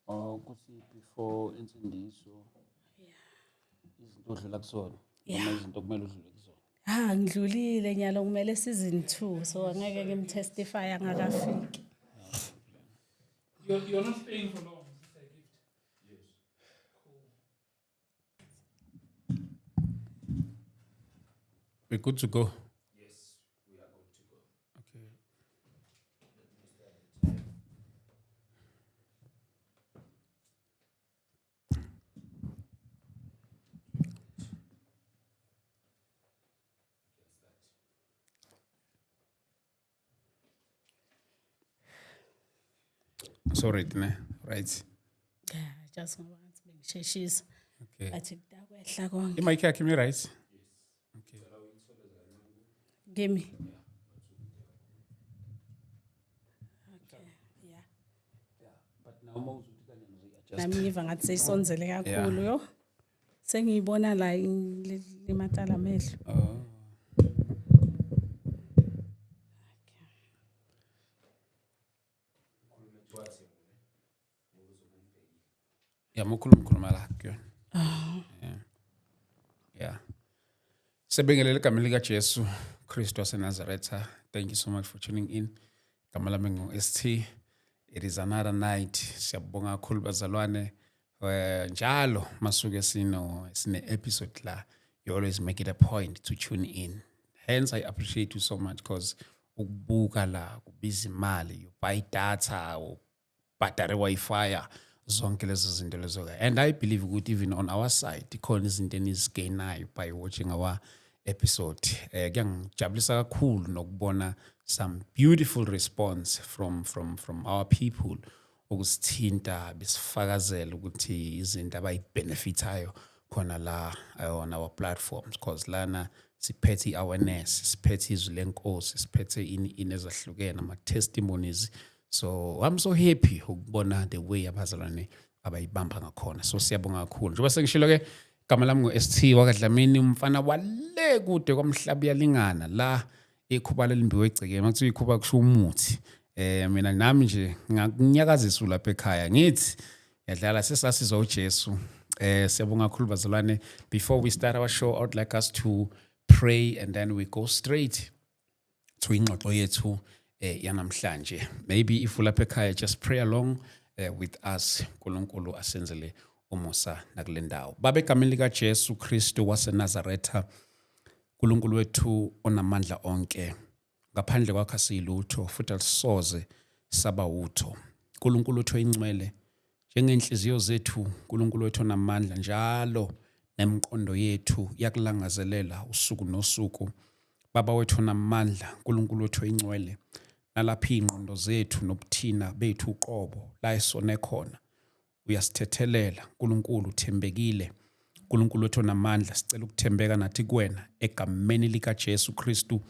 Oh, ukuthi before insindiso izinto odlula kuzona noma izinto okumele udlule kuzona. Ha, ngidlulile nyalo, kumele season 2, so angeke ngimtestify angakafiki. You're not staying for long, Sister Gift. Yes. Cool. We're good to go. Yes, we are good to go. Okay. Let me start the time. You can start. Sorry, ne? Right. Yeah, just ngoba ngathi bengisheshisa. Okay. But kutakwehla konke. I-mic yakhe imi right? Okay. Kimi. Okay. Yeah. But now uma uzothi kanjani uzoyi-adjust. Nami ngiva ngathi seyisonzele kakhulu yo. Sengiyibona la limatala amehlo. Oh. Ukhulume towards him, ne? Ngoba uzobe umbhekile. Yeah, mukhuluma khuluma la kuyona. Yeah. Yeah. Sibingelele egameni lika Jesu Kristu waseNazaretha. Thank you so much for tuning in. Igama lami ngu ST. It is another night. Siyabonga kakhulu bazalwane. Njalo masuke sine episode la, you always make it a point to tune in. Hence I appreciate you so much because ukubuka la kubiza imali, you buy data, ubhadare Wi-Fi, zonke lezo zinto lezo ke. And I believe ukuthi even on our side ikhona izinto enizigainayo by watching our episode. Kuyangijabulisa kakhulu nokubona some beautiful response from our people ukusithinta besifakazela ukuthi izinto abayibenefithayo khona la on our platforms, because lana siphethe i-awareness, siphethe izwi lenkosi, siphethe ini ezahlukene, ama-testimonies. So I'm so happy ukubona the way abazalwane abayibamba ngakhona, so siyabonga kakhulu. Njengoba sengishilo ke, igama lami ngu-ST wakaDlamini, umfana wale kude kwamhlaba uyalingana la ikhuba lelimbiwe egcekeni. Makuthiwa ikhuba kusho umuthi. Mina nami nje ngakunyakazisa lapha ekhaya, ngithi yadlala sesasizwa uJesu. Siyabonga kakhulu bazalwane. Before we start our show, I would like us to pray and then we go straight to ingxoxo yethu yanamhlanje. Maybe if ulapha ekhaya, just pray along with us. uNkulunkulu asenzele umusa nakule ndawo. Baba, egameni lika Jesu Kristu waseNazaretha, uNkulunkulu wethu onamandla onke, ngaphandle kwakho asiyilutho futhi alisoze saba utho. uNkulunkulu wethu oyingcwele, njengenhliziyo zethu, uNkulunkulu wethu onamandla, njalo nemiqondo yethu yakulangazelela usuku nosuku. Baba wethu onamandla, uNkulunkulu wethu oyingcwele, nalapha iy'ngqondo zethu nobuthina bethu uqobo la esone khona, uyasithethelela. uNkulunkulu uthembekile. uNkulunkulu wethu onamandla, sicela ukuthembeka nathi kuwena egameni lika Jesu Kristu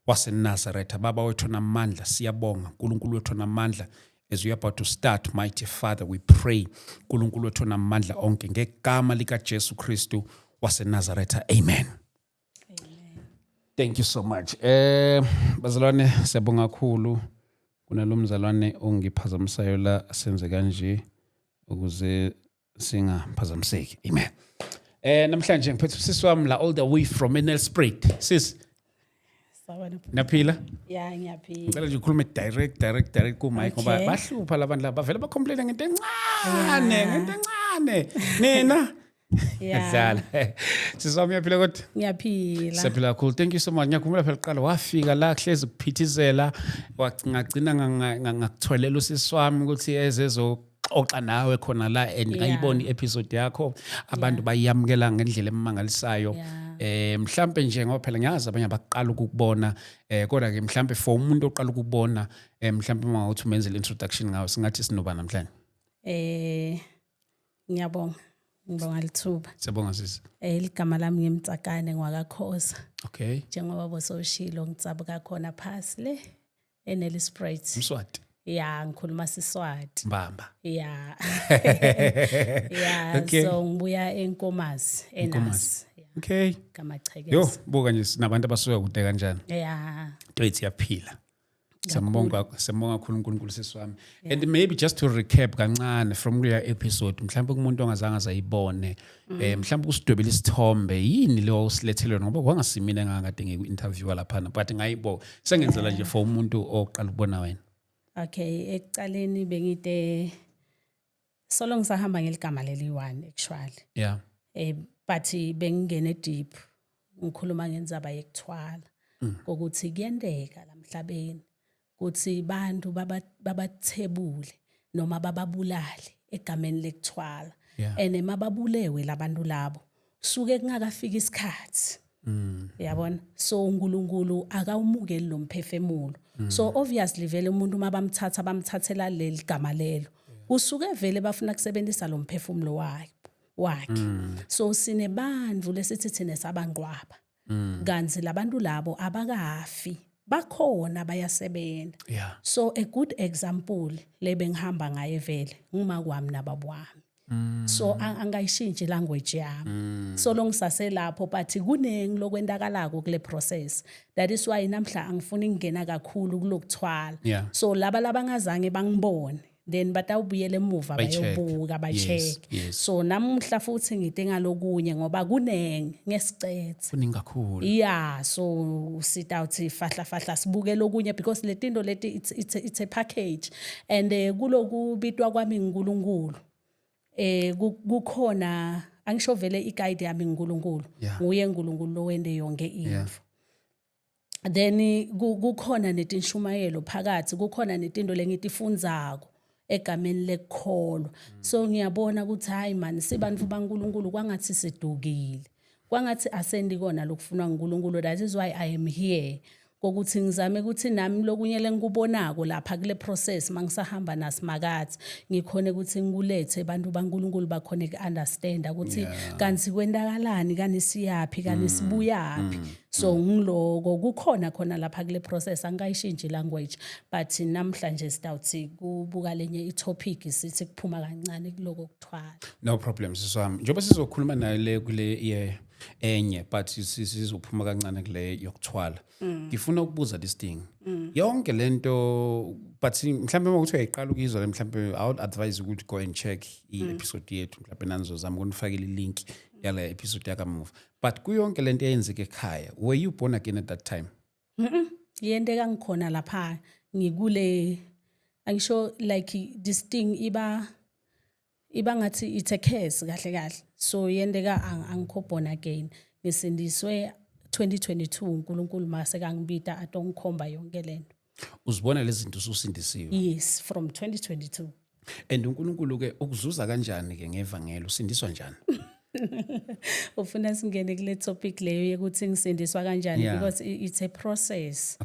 waseNazaretha. Baba wethu onamandla, siyabonga. uNkulunkulu wethu onamandla, as we are about to start, mighty Father, we pray, uNkulunkulu wethu onamandla onke, ngegama lika Jesu Kristu waseNazaretha, amen. Thank you so much. Bazalwane, siyabonga kakhulu. Kunalomzalwane ongiphazamisayo la, senze kanje ukuze singaphazamiseki. Amen. Namhlanje ngiphethe usisi wami la all the way from eNelspruit. Sis, Sawubona. naphila? Ya, ngiyaphila. Ngicela nje ukhulume direct direct direct ku mic ngoba bahlupha labantu laba, bavele ba complain ngento encane, ngento encane. Nina Yadlala. Sisi wami, uyaphila kodwa? Ngiyaphila. Siyaphila kakhulu. Thank you so much. Ngiyakhumbula phela kuqala wafika la kuhlezi kuphithizela, ngagcina ngakutholela usisi wami ukuthi ezezoxoxa nawe khona la and ngayibona i-episode yakho, abantu bayamukela ngendlela emangalisayo. Mhlambe nje ngoba phela ngiyazi abanye abaqala ukukubona, kodwa ke mhlambe for umuntu oqala ukubona, mhlambe uma uthi umenzele introduction ngawe, singathi sinoba namhlanje? Ngiyabonga. Ngibonga lithuba. Siyabonga sisi. Ligama lami ngimtsakane ngwakakhoza. Okay. Njengoba bososhilo, ngitsabuka khona phasi le eNelspruit. Mswati. Ya, ngikhuluma siSwati. Mbamba. Ya. Ya, so ngibuya eNkomazi, eNasi. Okay. Kamachekeza. Yo, buka nje sinabantu abasuka kude kanjani. Ya. Into yethu iyaphila. Siyambonga kakhulu uNkulunkulu, sisi wami. And maybe just to recap kancane from kuleya episode, mhlawumbe kumuntu ongazange azayibone, mhlawumbe usidwebele isithombe, yini lo usilethele, ngoba kwangasimina engangade ngiku-interviewa laphana, but ngayibo sengenzela nje for umuntu oqala ukubona wena. Okay, ekuqaleni bengide solo ngisahamba ngeligama leli one actually. But bengingene deep ngikhuluma ngendzaba yekuthwala, ukuthi kuyenteka lamhlabeni ukuthi bantu babathebule noma bababulale egameni lekuthwala. And mababulewe labantu labo suke kungakafiki isikhathi, yabona. So uNkulunkulu akawumukeli lo mphefemulo. So obviously vele umuntu uma bamthatha, bamthathela leli gama lelo, kusuke vele bafuna kusebenzisa lo mphefumulo wakhe. So sinebantu lesithi thina sabangqwaba, kanti labantu labo abakafi, bakhona, bayasebenza. So a good example lebengihamba ngaye vele nguma kwami nababa wami. So angayishintshi language yami, so lo ngisaselapho, but kuningi lokwentakalako kule process. That is why namhla angifuni ukungena kakhulu kulokuthwala. So laba labangazange bangibone, then batawubuyela emuva Bayi-check. bayobuka, ba-check. So namuhla futhi ngide ngalokunye ngoba kunengi ngesicethe. Kuningi kakhulu. Yeah, so sitawuthi fahla fahla sibuke lokunye because letinto leti it's a package and kulokubitwa kwami nguNkulunkulu, kukhona angisho vele i-guide yami nguNkulunkulu. Nguye uNkulunkulu lowende yonke intfo. Then kukhona netinshumayelo phakathi, kukhona netinto lengitifundzako egameni lekukholwa. So ngiyabona ukuthi hayi man, sibantu baNkulunkulu kwangathi sidukile, kwangathi asendi kona lokufunwa nguNkulunkulu. That is why I am here, kokuthi ngizame ukuthi nami lokunye lengikubonako lapha kule process mangisahamba nasimakathi ngikhone ukuthi ngikulethe abantu baNkulunkulu bakhone ku-understanda ukuthi kanti kwentakalani, kani siyaphi, kani sibuyaphi. So ngiloko kukhona khona lapha kule process, angikayishintshi language, but namhlanje sitawuthi kubuka lenye i-topic, sithi kuphuma kancane kuloko kuthwala. No problem, sisi wami. Njengoba sizokhuluma nayo le kule ye enye, but sizophuma kancane kule yokuthwala, ngifuna ukubuza this thing yonke lento, but mhlawumbe uma kuthi uyayiqala ukuyizwa le, mhlawumbe I would advise ukuthi go and check i-episode yethu. Mhlawumbe nanizozama ukunifakela i-link yale episode yakamuva. But kuyonke lento eyenzeka ekhaya, were you born again at that time? Yenteka ngikhona lapha ngikule, angisho like this thing iba ngathi it's a curse kahle kahle. So yenteka angikho born again. Ngisindiswe 2022, uNkulunkulu mase kangibita atongikhomba yonke lento. Uzibona lezi zinto ususindisiwe? Yes, from 2022. And uNkulunkulu ke ukuzuza kanjani ke ngevangeli? Usindiswa njani? Ufuna singene kule topic leyo yokuthi ngisindiswa kanjani? Yeah. Because it's a process.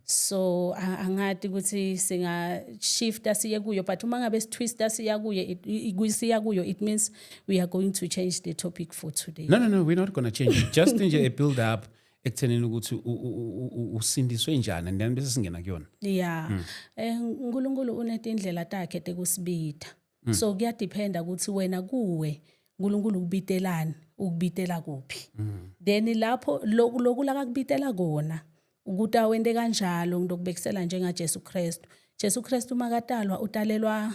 So angati ukuthi singa shifta siye kuyo, but uma ngabe sitwista siya kuyo, siya kuyo, it means we are going to change the topic for today. No, we're not going to change it. Just nje a build up ekuthenini ukuthi usindiswe njani and then bese singena kuyona. Yeah, uNkulunkulu unetindlela takhe tekusibita. So kuyadependa ukuthi wena kuwe uNkulunkulu ukubitelani, ukubitela kuphi. Then lapho loku lakakubitela kona ukuthi awente kanjalo, ngidokubekisela njengaJesu Kristu. Jesu Kristu makatalwa utalelwa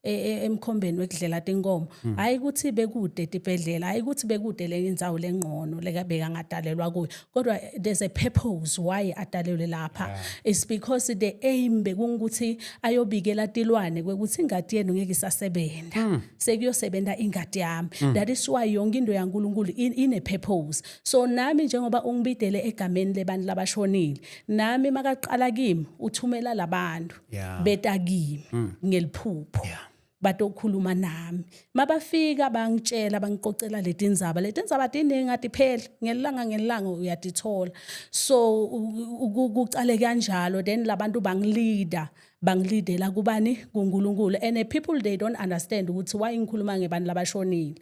emkhombeni wekudlela tinkomo. Hayi ukuthi bekude etibhedlela, hayi ukuthi bekude le indzawo lengqono lekabeka ngatalelwa kuyo, kodwa there's a purpose why atalelwe lapha. It's because the aim bekungukuthi ayobikela tilwane kwekuthi ingadi yenu ngeke isasebenza, sekuyosebenza ingadi yami. That is why yonke into yaNkulunkulu ine purpose. So nami njengoba ungibidele egameni lebantu labashonile, nami makaqala kimi uthumela labantu beta kimi ngeliphupho, batokhuluma nami. Mabafika bangitshela, bangicocela letindzaba. Letindzaba tiningi, atipheli, ngelanga ngelanga uyatithola. So kucale kanjalo. Then labantu bangilida, bangilidela kubani? KuNkulunkulu. And the people, they don't understand ukuthi why ngikhuluma ngebantu labashonile.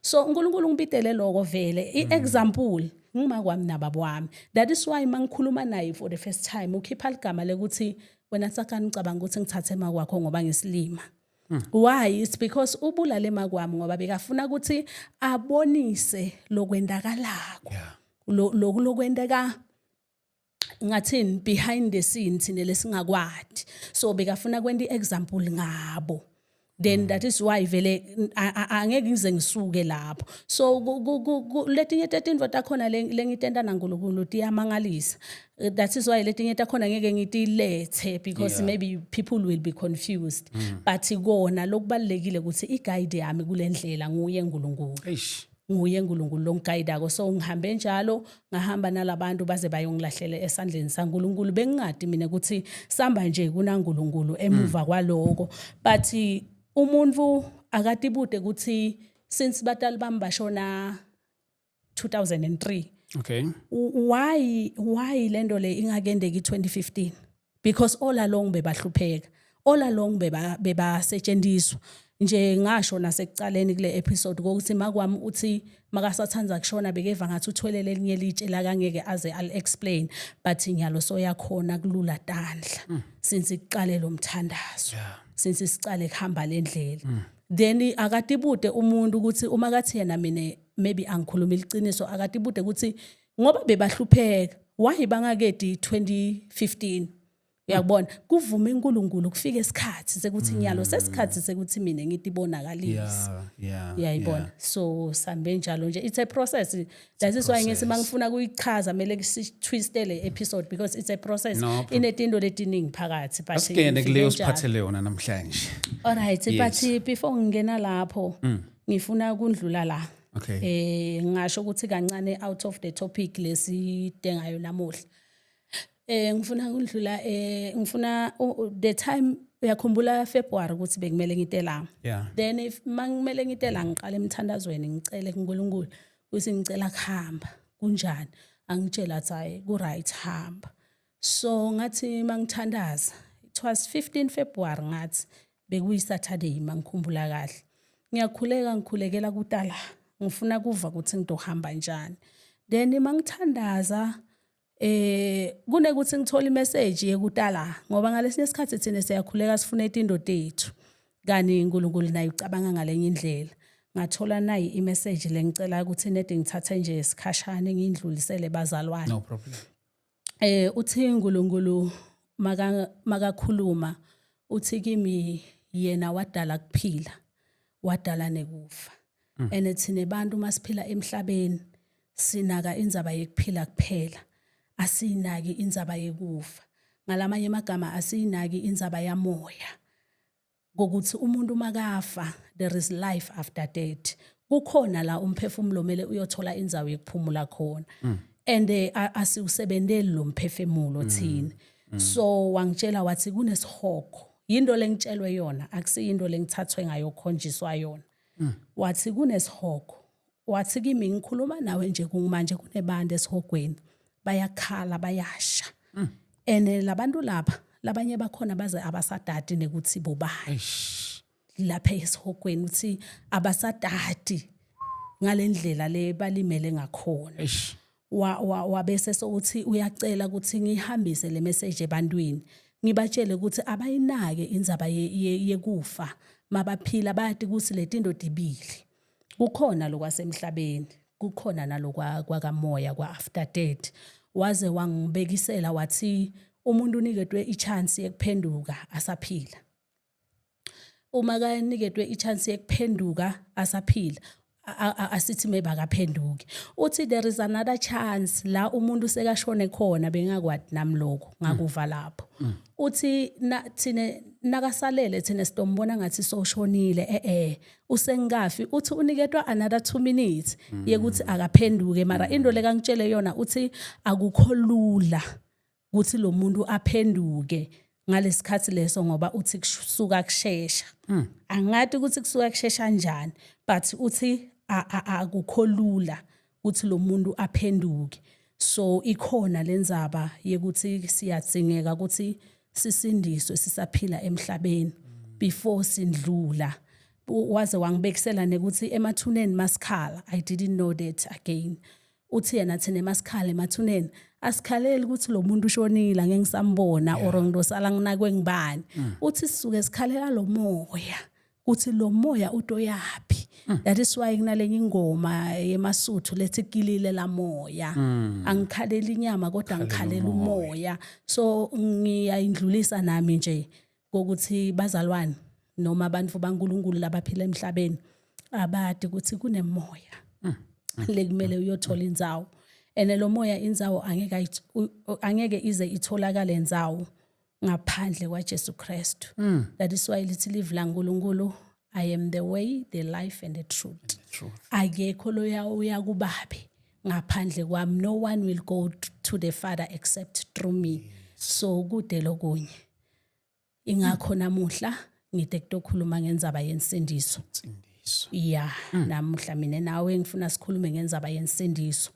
So uNkulunkulu ngibidele lokho vele. I-example ngima kwami nababa wami. That is why mangikhuluma naye for the first time ukhipha ligama lekuthi, "Wena Tsakani, ucabanga ukuthi ngithathe emakwakho ngoba ngisilima." Why? It's because ubulale makwami ngoba bekafuna ukuthi abonise lokwendakalako, lokwenteka. Ngathini, behind the scene thina lesingakwadi, so bekafuna kwenta i-example ngabo. Then that is why vele angeke ngize ngisuke lapho. So letinye tetintfo takhona lengitenta naNkulunkulu tiyamangalisa. That is why letinye takhona ngeke ngitilethe because maybe people will be confused, but kona lokubalulekile ukuthi i-guide yami kule ndlela nguye uNkulunkulu. Eish. Nguye uNkulunkulu longigayidako. So ngihambe njalo, ngahamba nalabantu baze bayongilahlela esandleni saNkulunkulu. Bengingadi mina ukuthi samba nje kunaNkulunkulu emuva kwaloko, but umuntu akatibude ukuthi since batali bami bashona 2003, why lento le ingakendeki 2015? Because all along bebahlupheka, all along bebasetshenziswa nje. Ngasho nasekucaleni kule episode kokuthi makwami uthi makasathanza kushona bekeva ngathi uthwelele elinye litshe la kangeke aze al explain, but nyalo soyakhona kulula tandla since iqale lo mthandazo, since sicale kuhamba le ndlela. Then akatibude umuntu ukuthi uma kathi yena mina maybe angikhuluma iliciniso, akatibude ukuthi ngoba bebahlupheka, why bangakedi 2015? Uyakubona, kuvume uNkulunkulu kufike isikhathi sekuthi nyalo sesikhathi sekuthi mina ngitibonakalise. Uyayibona? So sambe njalo nje, it's a process. That is why ngithi mangifuna kuyichaza kumele sitwiste le episode because it's a process. No problem. Inetinto letiningi phakathi, but Asikene ngifike kuleyo njalo. siphathele yona namhlanje. All right, but before ngingena lapho ngifuna kundlula la. Ngasho ukuthi kancane out of the topic lesidengayo namuhla. Ngifuna kundlula, ngifuna the time, uyakhumbula February ukuthi bekumele ngite la. Then if mangimele ngite la, ngiqala emthandazweni, ngicele kuNkulunkulu ukuthi ngicela kuhamba kunjani, angitshela athi hayi, ku right, hamba. So ngathi mangithandaza, it was 15 February, ngathi bekuyi Saturday mangikhumbula kahle. Ngiyakhuleka, ngikhulekela kutala, ngifuna kuva ukuthi ngidohamba njani. Then mangithandaza kunekuthi ngithola imessage yekutala, ngoba ngalesinye isikhathi thina siyakhuleka sifuna itinto tethu, kani uNkulunkulu naye ucabanga ngalenye indlela. Ngathola nayi imessage lengicela ukuthi nede ngithathe nje isikhashana ngindlulisele bazalwane. No problem. Uthi uNkulunkulu maka makakhuluma uthi kimi yena wadala kuphila, wadala nekufa, and thine bantu masiphila emhlabeni sinaka indzaba yekuphila kuphela, asinaki indzaba yekufa. Ngalamanye amagama, asiyinaki indzaba yamoya kokuthi umuntu makafa there is life after death, kukhona la umphefumulo mele uyothola indzawo yekuphumula khona, and asiwusebenteli lo mphefumulo thina. So wangitshela wathi kunesihogo, yinto lengitshelwe yona, akusiyinto lengithathwe ngayo khonjiswa yona. Wathi kunesihogo, wathi kimi ngikhuluma nawe nje kumanje kunebantu esihogweni bayakhala, bayasha, and labantu laba labanye bakhona baze abasadadi nekuthi bobani. Eish. Lapha esihogweni uthi abasadadi ngalendlela le balimele ngakhona. Eish. Wabese sokuthi uyacela ukuthi ngihambise le message ebantwini, ngibatshele ukuthi abayinake indzaba yekufa mabaphila, bayati ukuthi letinto tibili, kukhona lokwasemhlabeni, kukhona nalokwa kwakamoya, kwa after death. Waze wangibekisela wathi umuntu uniketwe i-chance yekuphenduka asaphila. Uma kaniketwe i-chance yekuphenduka asaphila, asithi maybe akaphenduki, uthi there is another chance la umuntu sekashone khona. Bengakwadi nami lokho, ngakuva lapho. Uthi na thine nakasalele thine sitombona ngathi soshonile, usengafi. Uthi uniketwa another 2 minutes yekuthi akaphenduke, mara into lekangitshele yona uthi akukho lula ukuthi lo muntu aphenduke ngalesikhathi leso, ngoba uthi kusuka kushesha. Angathi ukuthi kusuka kushesha kanjani, but uthi akukho lula ukuthi lo muntu aphenduke. So ikhona lenzaba yekuthi siyadzingeka ukuthi sisindiswe sisaphila emhlabeni before sindlula. Waze wangibekisela nekuthi emathuneni masikhala, I didn't know that again. Uthi yena thina emasikhala emathuneni asikhaleli ukuthi lo muntu ushonile, angeke ngisambona or ngidosala nginakwe ngibani. Uthi sisuke sikhalela lo moya, kuthi lo moya utoyapi. That is why kunalenye ingoma yemasuthu lethi kilile lamoya. Angikhalela inyama kodwa ngikhalela umoya. So ngiyayindlulisa nami nje kokuthi bazalwane noma abantu baNkulunkulu labaphila emhlabeni abadi ukuthi kunemoya lekumele uyothola indzawo, and lo moya indzawo angeke ize itholakale indzawo ngaphandle kwaJesu Kristu. That is why lithi live laNkulunkulu, "I am the way, the life and the truth." Truth. Akekho loya uya kubabe ngaphandle kwami. No one will go to the Father except through me. So kude lokunye. Ingakho namuhla ngide kutokhuluma ngendzaba yensindiso. Insindiso. Ya, namuhla mina nawe ngifuna sikhulume ngendzaba yensindiso.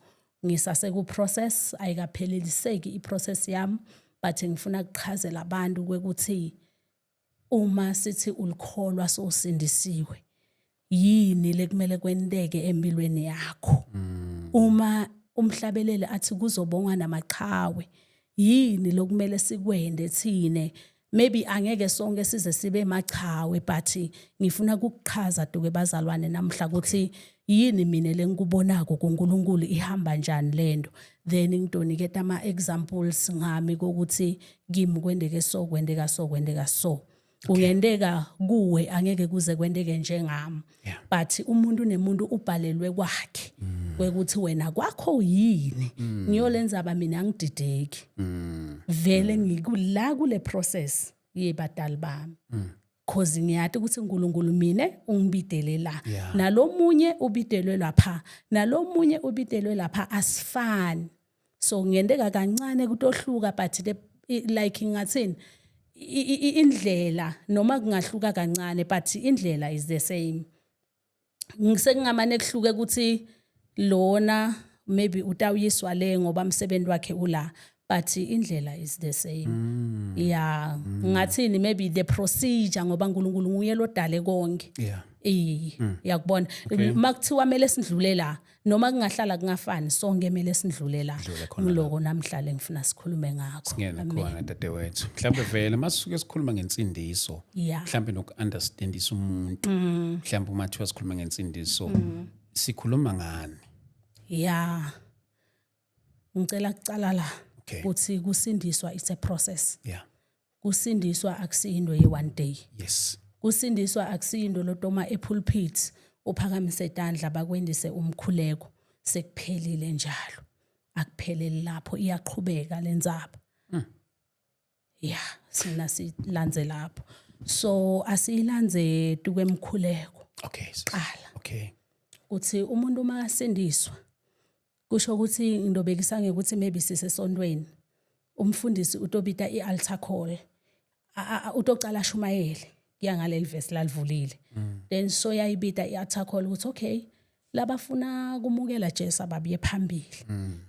Ngisase ku process, ayikapheleliseki iprocess yami, but ngifuna kuchazela abantu kwekuthi uma sithi ulikholwa, sosindisiwe, yini lekumele kwenteke empilweni yakho? Uma umhlabeleli athi kuzobongwa namaqhawe, yini lokumele sikwende thine? Maybe angeke sonke size sibe machawe, but ngifuna ukukuchaza duke bazalwane namhla ukuthi yini mina lengikubonako kuNkulunkulu, ihamba njani lento. Then ngitoniketa ama examples ngami kokuthi kimi kwendeke so, kwendeka so, kwendeka so. Kungenteka kuwe angeke kuze kwenteke njengami, but umuntu nemuntu ubhalelwe kwakhe kwekuthi wena kwakho yini. Ngiyolenza mina angidideki vele, ngikula kule process yebadali bami, cause ngiyati ukuthi uNkulunkulu mine ungibidele la, nalomunye ubidelwe lapha, nalomunye ubidelwe lapha. Asifani, so ngiyenteka kancane kutohluka, but like ngathini, indlela noma kungahluka kancane, but indlela is the same. Ngisekungamane kuhluke ukuthi lona maybe utawuyiswa le ngoba umsebenzi wakhe ula, but indlela is the same. Yeah, ngathini, maybe the procedure, ngoba uNkulunkulu nguye lodale konke. Eh, yakubona makuthiwa kumele sindlule la, noma kungahlala kungafani, sonke kumele sindlule la. Sidlule khona. Ngiloko namhla ngifuna sikhulume ngakho. Singene Amen. khona, dadewethu. Mhlawumbe vele masisuke sikhuluma ngensindiso, mhlawumbe noku-understandisa umuntu, mhlawumbe uma thiwa sikhuluma ngensindiso, sikhuluma ngani? Ya, ngicela kucala la ukuthi kusindiswa, it's a process. Kusindiswa akusiyinto ye one day. Kusindiswa akusiyinto lotoma epulpit, uphakamise tandla, bakwendise umkhuleko, sekuphelile njalo. Akupheleli lapho, iyaqhubeka lenzaba. Ya, sina silandze lapho, so asiyilandze tukwemkhuleko qala ukuthi umuntu uma asindiswa, kusho ukuthi ngidobekisa ngekuthi maybe sisesontweni, umfundisi utobita i-altar call, utocala ashumayele kuya ngaleli verse lalivulile, then so yayibita i-altar call ukuthi okay, labafuna kumukela Jesu ababuye phambili.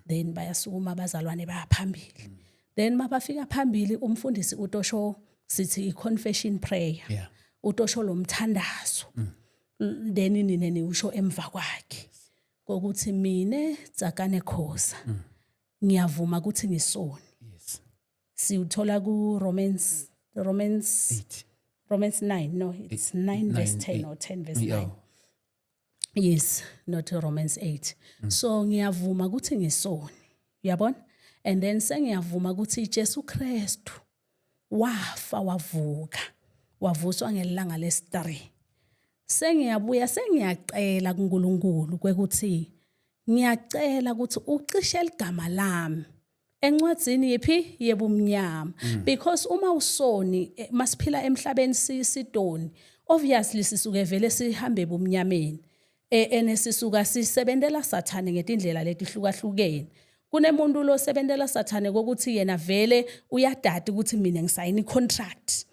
Then bayasukuma abazalwane, baya phambili. Then mabafika phambili, umfundisi utosho, sithi i-confession prayer, utosho lo mthandazo, then nine niwusho emva kwakhe kokuthi mine Tsakane Khoza ngiyavuma ukuthi ngisoni. Siwuthola ku Romans 8. Romans 9, no, it's 9 verse 9, 10 8. or 10 verse 9. Yes, not Romans 8. So ngiyavuma ukuthi ngisoni, uyabona, and then sengiyavuma ukuthi Jesu Kristu wafa, wavuka, wavuswa ngelanga lesi-3. Sengiyabuya sengiyacela kuNkulunkulu kwekuthi ngiyacela ukuthi ucishe ligama lami encwadzini yiphi yebumnyama, because uma usoni, masiphila emhlabeni sidoni, obviously sisuke vele sihambe ebumnyameni, ene sisuka sisebentela sathane ngetindlela letihlukahlukene. Kunemuntu lo sebentela sathane kokuthi yena vele uyadada ukuthi mina ngisayina i-contract,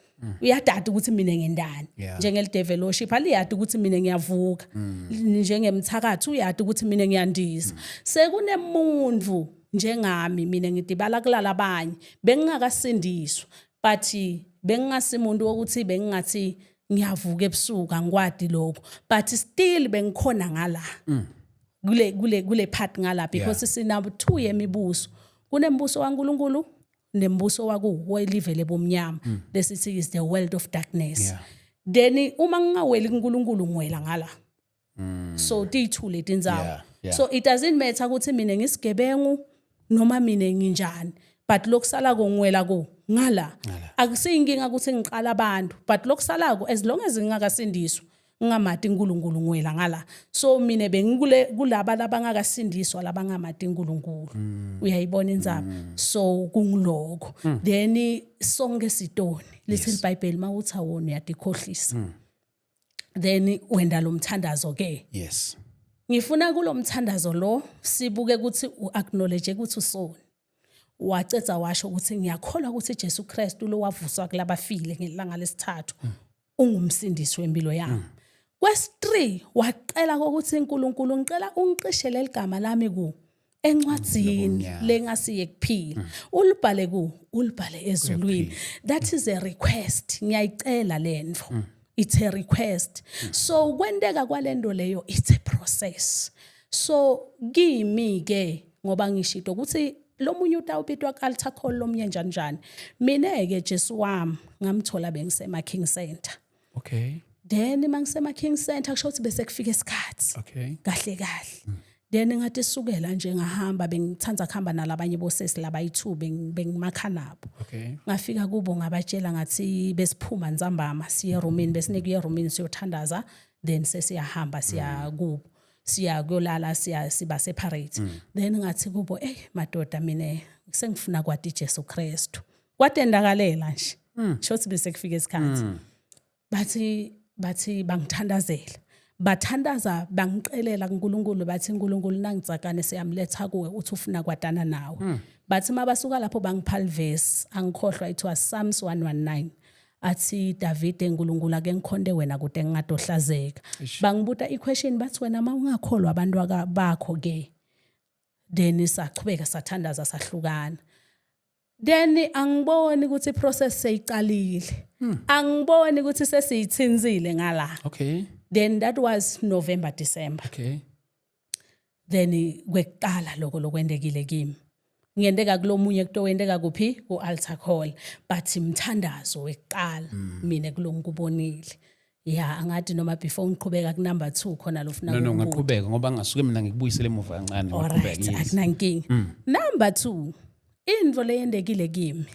uyadada ukuthi mina ngendani, njengel-devil worship aliyadi ukuthi mina ngiyavuka, njengemthakathi uyadi ukuthi mina ngiyandiza. Sekunemuntu njengami mina, ngidibala kulala abanye bengingakasindiswa, but bengingasimuntu wokuthi bengingathi ngiyavuka ebusuku, angikwadi lokho, but still bengikhona ngala kule part ngala, because sinabo two yemibuso: kunembuso kaNkuluNkulu nembuso wakuwo elive lebumnyama, lesithi is the world of darkness. Then uma ngingaweli kuNkulunkulu, ngiwela ngala. So tiyithule tindzawo. So it doesn't matter ukuthi mina ngisigebengu noma mina nginjani, but lokusalako ngiwela ku ngala. Akusiyinkinga ukuthi ngiqala abantu, but lokusalako, as long as ngingakasindiswa, ngingamati uNkulunkulu, ngiwela ngala. So mina bengikule kulaba labangakasindiswa, labangamati uNkulunkulu. Uyayibona indzaba? So kungiloko. Then sonke sitoni, lithi iBhayibheli, mawuthi awona uyadikhohlisa. Then wenda lo mthandazo ke. Ngifuna kulo mthandazo lo sibuke ukuthi u-acknowledge ukuthi usoni, wacedza washo ukuthi ngiyakholwa ukuthi Jesu Kristu lo wavuswa kulabafile ngelanga lesithathu ungumsindisi wempilo yami. Kwesi-3 waqela kokuthi uNkulunkulu, ngicela ungiqishele ligama lami ku encwadzini lengasiye kuphila, ulibhale ku ulibhale ezulwini. That is a request. Ngiyayicela lento, it's a request. So kwenteka kwalento leyo, it's a process. So kimi ke, ngoba ngishito ukuthi lo munye utawubitwa ku-altar call, lomunye njani njani, mina-ke Jesu wami ngamthola bengisema King Center. Then mangisema King Center, kusho ukuthi bese kufika isikhathi kahle kahle. Then ngathi sukela nje ngahamba, bengithanda kuhamba nalabanye bosesi labayi-2, bengimakha nabo. Ngafika kubo, ngabatshela, ngathi besiphuma ntsambama siye erumini, besinike erumini siyothandaza, then sesiyahamba siya kubo, siya kuyolala, siya siba separate. Then ngathi kubo, "Ey madoda, mina sengifuna kwati Jesu Kristu." Kwatendakalela nje, shothi bese kufika isikhathi. Bathi bangithandazela, bathandaza, bangicelela kuNkulunkulu, bathi uNkulunkulu nangitsakane siyamletha kuwe, uthi ufuna kwadana nawe. Bathi mabasuka lapho bangipha verse, angikhohlwa, it was Psalms 119, athi Davide, uNkulunkulu ake ngikhonde wena kude ngingadohlazeka. Bangibuta iquestion, bathi wena mawungakholwa abantu bakho ke. Then sachubeka sathandaza, sahlukana. Then angiboni ukuthi iprocess seyiqalile, angiboni ukuthi sesiyithinzile ngala. Then that was November, December. Then kwekuqala lokho lokwendekile kimi, ngiyendeka kulomunye kutowendeka kuphi ku-altar call, but imthandazo wekuqala mina kulongikubonile ya. Angathi noma before ngiqhubeka ku-number 2 khona lofuna No, ukubuza. Ngaqhubeka ngoba ngasuke mina ngikubuyisele emuva kancane. Alright. Ngaqhubeka, yes. Akunankinga. Number 2, into leyendekile kimi,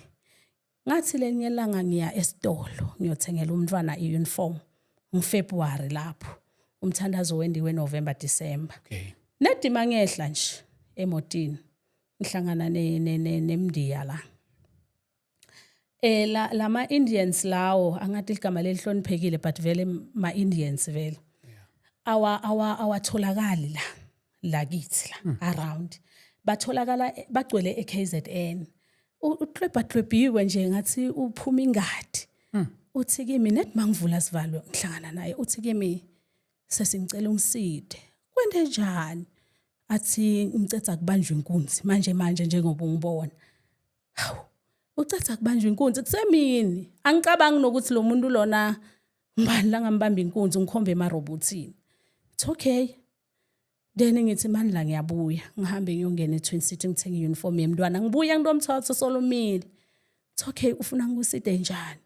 ngathi lenye ilanga ngiya esitolo ngiyothengela umntwana iuniform ngeFebruary, lapho umthandazo wendiwe November, December. Nedima ngehla nje emotini, ngihlangana nemndiya la, la lama Indians lawo, angathi igama lelihloniphekile, but vele ma Indians vele awa awa awatholakali la lakithi la around, batholakala bagcwele eKZN. Uklwebha klwebhiwe nje ngathi uphuma ingadi. Uthi kimi nethi mangivula sivalo, ngihlangana naye, uthi kimi, "Sesingicela ungiside." Kwente njani? Athi ngicetha kubanjwa inkunzi manje manje njengoba ungibona. Hawu, ucetha kubanjwa inkunzi kusemini. Angicabangi nokuthi lo muntu lona ngibani la ngambamba inkunzi, ngikhombe emarobothini. It's okay. Then ngithi mani la ngiyabuya, ngihambe ngiyongena eTwin City, ngithenge iuniform yemntwana, ngibuya ngitomthatha solomile. It's okay, ufuna ngikuside njani?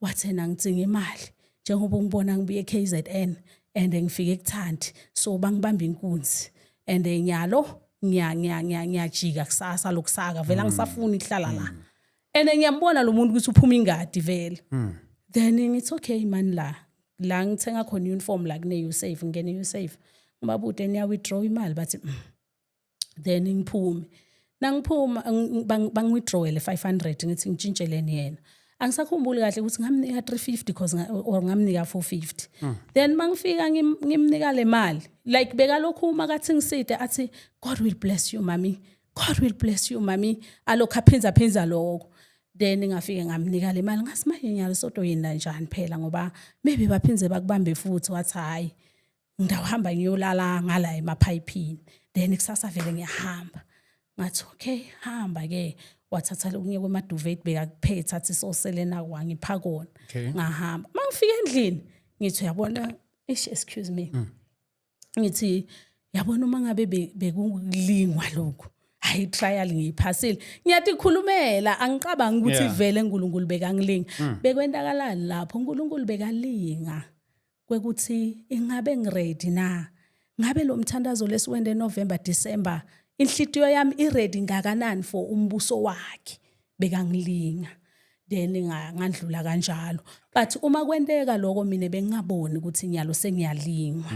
Wathi ngidzinga imali njengoba ungibona ngibuye eKZN and ngifike ekuthandi, so bangibamba inkunzi and nyalo ngiya ngiya ngiya ngiyajika kusasa lokusaka, vele angisafuni ukuhlala la and ngiyambona lo muntu ukuthi uphuma ingadi vele. Then ngithi okay man, la ngithenga khona uniform la kune Usave, ngene Usave, ngibabude niya withdraw imali, bathi. Then ngiphume, nangiphuma bangiwithdrawele 500, ngithi ngitshintsheleni yena. Angisakhumbuli kahle ukuthi ngamnika 350 cause or ngamnika 450. Then mangifika ngimnika le mali, like bekalokhu uma kathi ngiside, athi, "God will bless you mami, God will bless you mami," alokhu aphinza phinza lokho. Then ngafike ngamnika le mali, ngathi manje ngiyalisoto yini kanjani phela, ngoba maybe baphinze bakubambe futhi. Wathi hayi, ngidawuhamba ngiyolala ngala emaphayiphini, then kusasa vele ngiyahamba. Ngathi okay, hamba ke. Wathatha lokunye kwemaduvet bekakuphethe, athi sosele nako, wangipha kona. Ngahamba. Mangifika endlini ngithi uyabona, ish, excuse me, ngithi yabona uma ngabe bekulingwa lokhu, hayi, trial ngiyiphasile. Ngiyatikhulumela, angicabangi ukuthi vele uNkulunkulu bekangilinga. Bekwentakalani lapho? uNkulunkulu bekalinga. Kwekuthi ingabe ngiready na? Ngabe lo mthandazo lesiwende November, December, inhlitiyo yami iready ngakanani for umbuso wakhe? Bekangilinga, then ngandlula kanjalo. But uma kwenteka lokho, mina bengingaboni ukuthi nyalo sengiyalingwa.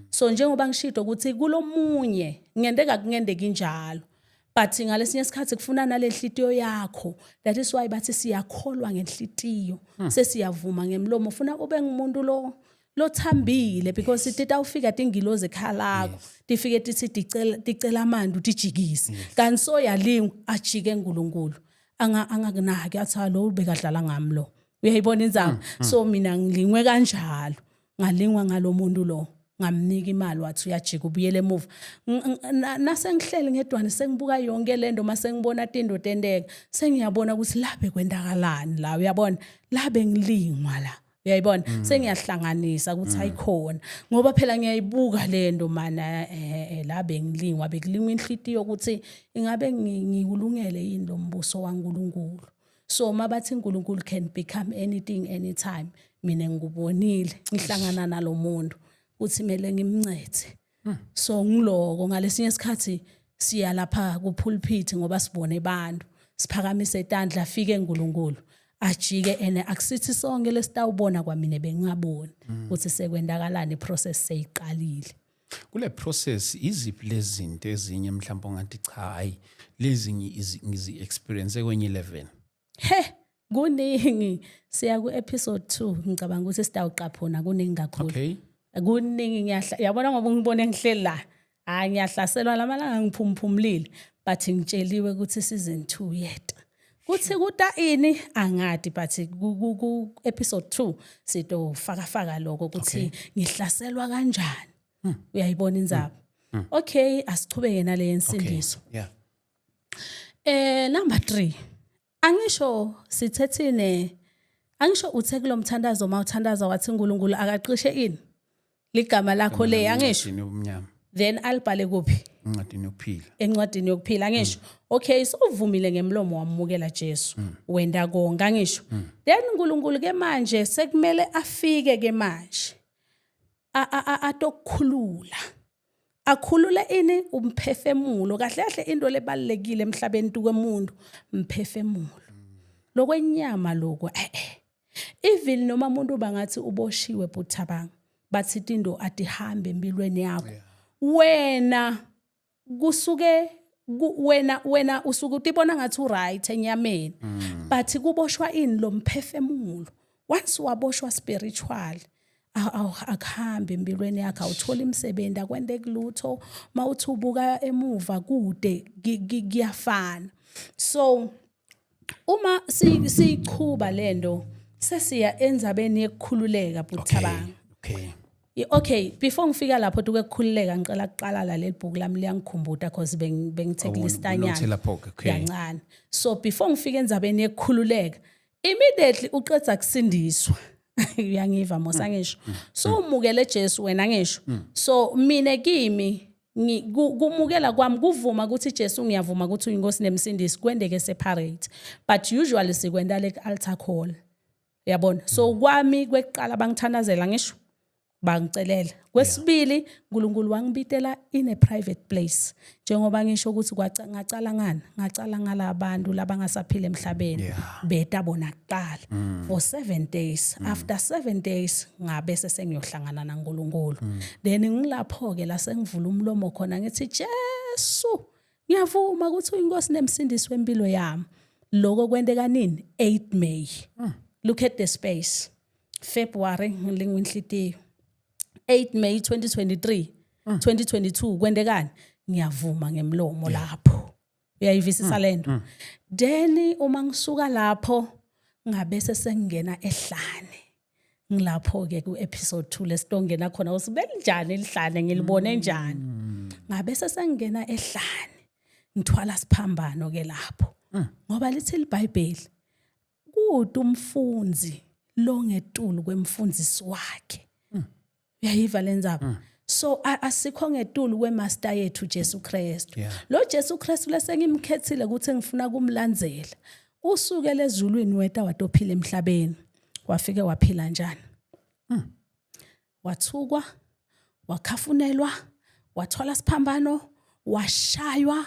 So njengoba ngishido ukuthi kulomunye ngenteka, kungenteka injalo, but ngalesinye isikhathi kufuna nale nhliziyo yakho. That is why bathi siyakholwa ngenhlitiyo, sesiyavuma ngemlomo. Ufuna ube ngumuntu lo lothambile, because titawufika tingilozi ekhaya lakho, tifike tithi ticela amanti, utijikise, kanti so yalingwa, ajike uNkulunkulu, angakunaki, athi, "Ah, lo bekadlala ngami lo." Uyayibona inzaba? So mina ngilingwe kanjalo, ngalingwa ngalomuntu lo, ngamnika imali, wathi uyajika, ubuyele emuva. Nasengihleli ngedwane, sengibuka yonke lento, mase ngibona tinto tenteka, sengiyabona ukuthi la bekwentakalani la. Uyabona la bengilingwa la, uyayibona? Sengiyahlanganisa ukuthi ayikhona, ngoba phela ngiyayibuka lento mana, la bengilingwa, bekulingwa inhlitiyo ukuthi ingabe ngikulungele yini lo mbuso waNkulunkulu. So mabathi uNkulunkulu can become anything anytime, mina ngikubonile ngihlangana nalomuntu uthi kumele ngimncethe. So ngiloko, ngalesinye isikhathi siya lapha ku-pulpit ngoba sibone abantu siphakamise itandla, afike uNkulunkulu ajike, ene akusithi sonke lesitawubona. Kwamine bengingaboni ukuthi sekwendakalani, iprocess seyiqalile. Kule process, iziphi lezi zinto ezinye mhlawumbe ongathi, cha, hayi, lezi ngizi experience kwenye level? He, kuningi. Siya ku-episode 2, ngicabanga ukuthi sitawuqaphona, kuningi kakhulu. Kuningi, ngiyahla, yabona, ngoba ngibone ngihleli la, hayi, ngiyahlaselwa lamalanga, ngiphumphumlile, but ngitsheliwe ukuthi season 2 yeta, kuthi kuta ini angadi, but ku episode 2 sitofaka faka lokho ukuthi ngihlaselwa kanjani. Uyayibona indzaba? Okay, asichubeke nale yensindiso. Number 3, angisho sithethine, angisho uthe kulomthandazo mawuthandaza wathi uNkulunkulu akaqishe ini ligama lakho le, angisho? Encwadini yobumnyama. Then alibhale kuphi? Encwadini yokuphila. Encwadini yokuphila, angisho? Okay, so uvumile ngemlomo, wamukela Jesu, wenda konke, angisho? Then uNkulunkulu ke manje sekumele afike ke manje atokukhulula, akhulule ini? Umphefemulo. Kahle kahle into lebalekile emhlabeni tukwemuntu mphefemulo, lokwenyama lokho eh eh. Even noma umuntu bangathi uboshiwe, buthabanga, bathi tinto atihambe empilweni yakho, wena kusuke wena usuke utibona ngathi uright enyameni, but kuboshwa ini? Lo mphefemulo. Once waboshwa spiritual, akuhambi empilweni yakho, awutholi imisebenzi, akwenteki lutho, mawuthi ubuka emuva kude kuyafana. So uma siyichuba lento, sesiya endzabeni yekukhululeka, buthabanga. Okay, before ngifika lapho tuke kukhululeka, ngicela kuqala la leli bhuku lami liyangikhumbuta, cause bengithe Oh, kulistanyana. unothela lapho-ke, okay. Kancane. So before ngifika endzabeni yekukhululeka, immediately uqedza kusindiswa, uyangiva mos, angisho? So umukele Jesu wena, ngisho? So mina kimi kumukela kwami, kuvuma ukuthi Jesu, ngiyavuma ukuthi uyinkosi nemsindisi, kwendeke separate, but usually sikwenda le altar call, uyabona? So kwami kwekuqala bangithandazela, ngisho, bangicelela. Kwesibili, uNkulunkulu wangibitela in a private place, njengoba ngisho ukuthi ngacala ngani, ngacala ngalabantu labangasaphila emhlabeni. Beta bona kuqala for 7 days. After 7 days ngabe sengiyohlangana naNkulunkulu. Then ngilapho ke la sengivula umlomo khona, ngithi, "Jesu, ngiyavuma ukuthi uyinkosi nemsindisi wempilo yami." Lokho kwenteka nini? 8 May. Look at the space. February ngilingwa inhlitiyo, 8 May 2023, 2022 kwentekani? Ngiyavuma ngemlomo lapho. Uyayivisisa lento? Then uma ngisuka lapho, ngabese sengingena ehlane. Ngilapho ke ku episode 2 lesitongena khona usibenjani elihlane, ngilibone njani. Ngabese sengingena ehlane, ngithwala siphambano ke lapho, ngoba lithi iBhayibheli kude umfundzi longetulu kwemfundisi wakhe. Uyayiva lenzaba? So asikho ngetulu kwemaster yethu Jesu Kristu. Lo Jesu Kristu lesengimkhethile ukuthi ngifuna kumlandzela, usukele ezulwini, weta watophila emhlabeni. Wafike waphila njani? Wathukwa, wakhafunelwa, wathwala siphambano, washaywa,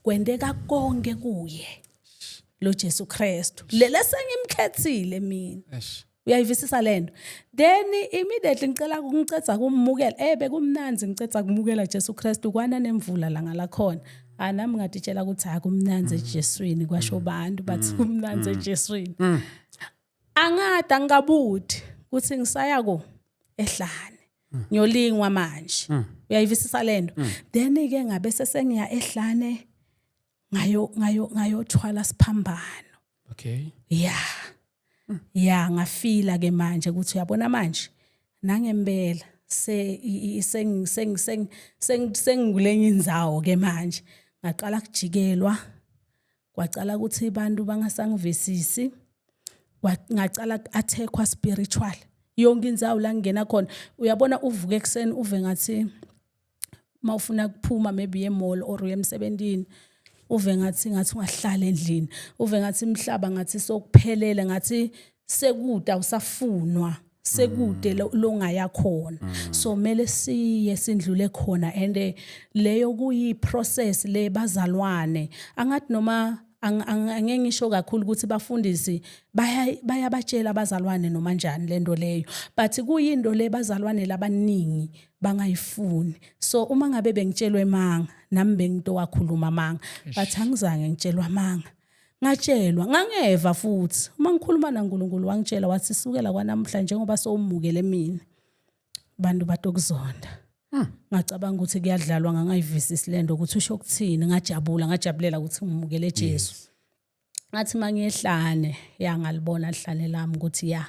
kwendeka konke kuye lo Jesu Kristu lele sengimkhethile mina. Eish. Uyayivisisa lento? Then immediately ngicela ngicetha kumukela, bekumnanzi, ngicetha kumukela Jesu Kristu, kwana nemvula la ngalakhona. Ah, nami ngatitshela ukuthi akumnanzi eJeswini, kwasho bantu bathi kumnanzi eJeswini. Angada ngikabuthi ukuthi ngisaya ko ehlane ngiyolingwa manje. Uyayivisisa lento? Then ke ngabe sesengiya ehlane, ngayothwala siphambano. Ya, ngafila ke manje ukuthi uyabona manje nangempela se i- i- seng seng seng seng sengikulenye indzawo ke manje. Ngaqala kujikelwa, kwacala ukuthi abantu bangasangivisisi, ngacala attackwa spiritual yonke indzawo la ngingena khona. Uyabona, uvuke ekuseni uve ngathi mawufuna kuphuma, maybe e-mall or uye emsebentini, uve ngathi ungahlala endlini, uve ngathi imhlaba ngathi sokuphelele, ngathi sekude, awusafunwa, sekude longaya khona. So mele siye sindlule khona, and leyo kuyi process le, bazalwane. Angathi noma angeke ngisho kakhulu ukuthi bafundisi bayabatshela abazalwane noma njani lento leyo, but kuyinto le bazalwane labaningi bangayifuni. So uma ngabe bengitshelwe manga, nami bengito wakhuluma manga, but angizange ngitshelwa manga, ngatshelwa, ngangeva futhi uma ngikhuluma naNkulunkulu, wangitshela wathi, "Sukela kwanamhla, njengoba sowumukele mina, bantu batokuzonda." Ngacabanga ukuthi kuyadlalwa, ngangayivisisi lento ukuthi usho ukuthini. Ngajabula, ngajabulela ukuthi ngimukele Jesu. Ngathi mangiyehlane, ya, ngalibona lihlane lami ukuthi ya,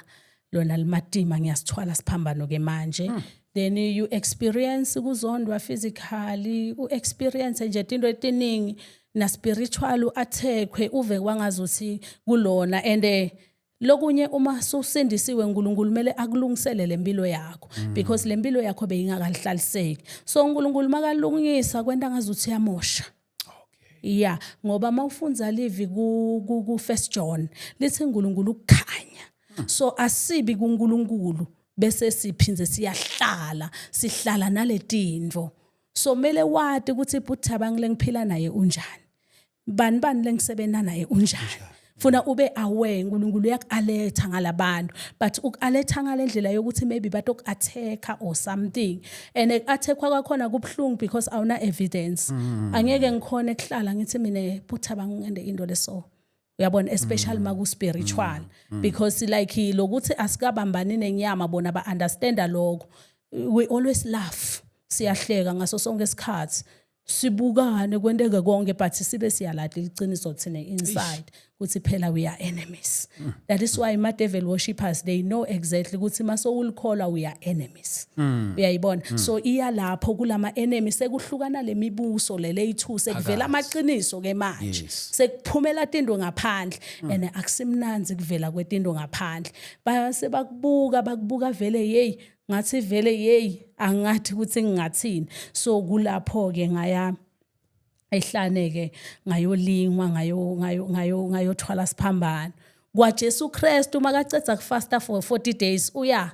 lona limatima, ngiyasithwala siphambano ke manje. Then you experience ukuzondwa physically, u-experience nje into etiningi, na spiritual u-attackwe, uve kwangazuthi kulona. And lokunye, uma susindisiwe, uNkulunkulu kumele akulungisele lempilo yakho, because lempilo yakho beyingakahlaliseki. So uNkulunkulu makalungisa kwenta ngazuthi uyamosha. Ya, ngoba mawufundza livi ku First John, lithi uNkulunkulu ukukhanya. So asibi kuNkulunkulu bese siphinze siyahlala, sihlala naletintfo. So mele wati ukuthi ibuthabang lengiphila naye unjani, bani bani lengisebenza naye unjani. Funa ube aware, uNkulunkulu uyaku-alerta ngalabantu, but uku-alerta ngale ndlela yokuthi maybe batoku-attack or something, and ku-attackwa kwakhona kubuhlungu because awuna evidence. Angeke ngikhone kuhlala ngithi mina buthaba ngende into leso, uyabona, especially maku spiritual, because like lokuthi asikabambani nenyama, bona ba understanda lokho. We always laugh, siyahleka ngaso sonke isikhathi, sibukane, kwenteke konke, but sibe siyalahla iqiniso thina inside ukuthi phela we are enemies. That is why ma devil worshippers, they know exactly ukuthi masowulikholwa, we are enemies. Uyayibona? So iya lapho kulama enemies, sekuhlukana lemibuso lele yi2, sekuvela amaqiniso ke manje. Sekuphumela tinto ngaphandle, and akusimnanzi kuvela kwetinto ngaphandle. Base bakubuka, bakubuka vele, hey, ngathi vele, hey, angathi ukuthi ngingathini. So kulapho ke ngaya ehlane ke, ngayolingwa, ngayothwala siphambano kwa Jesu Kristu. Makacedza kufasta for 40 days, uya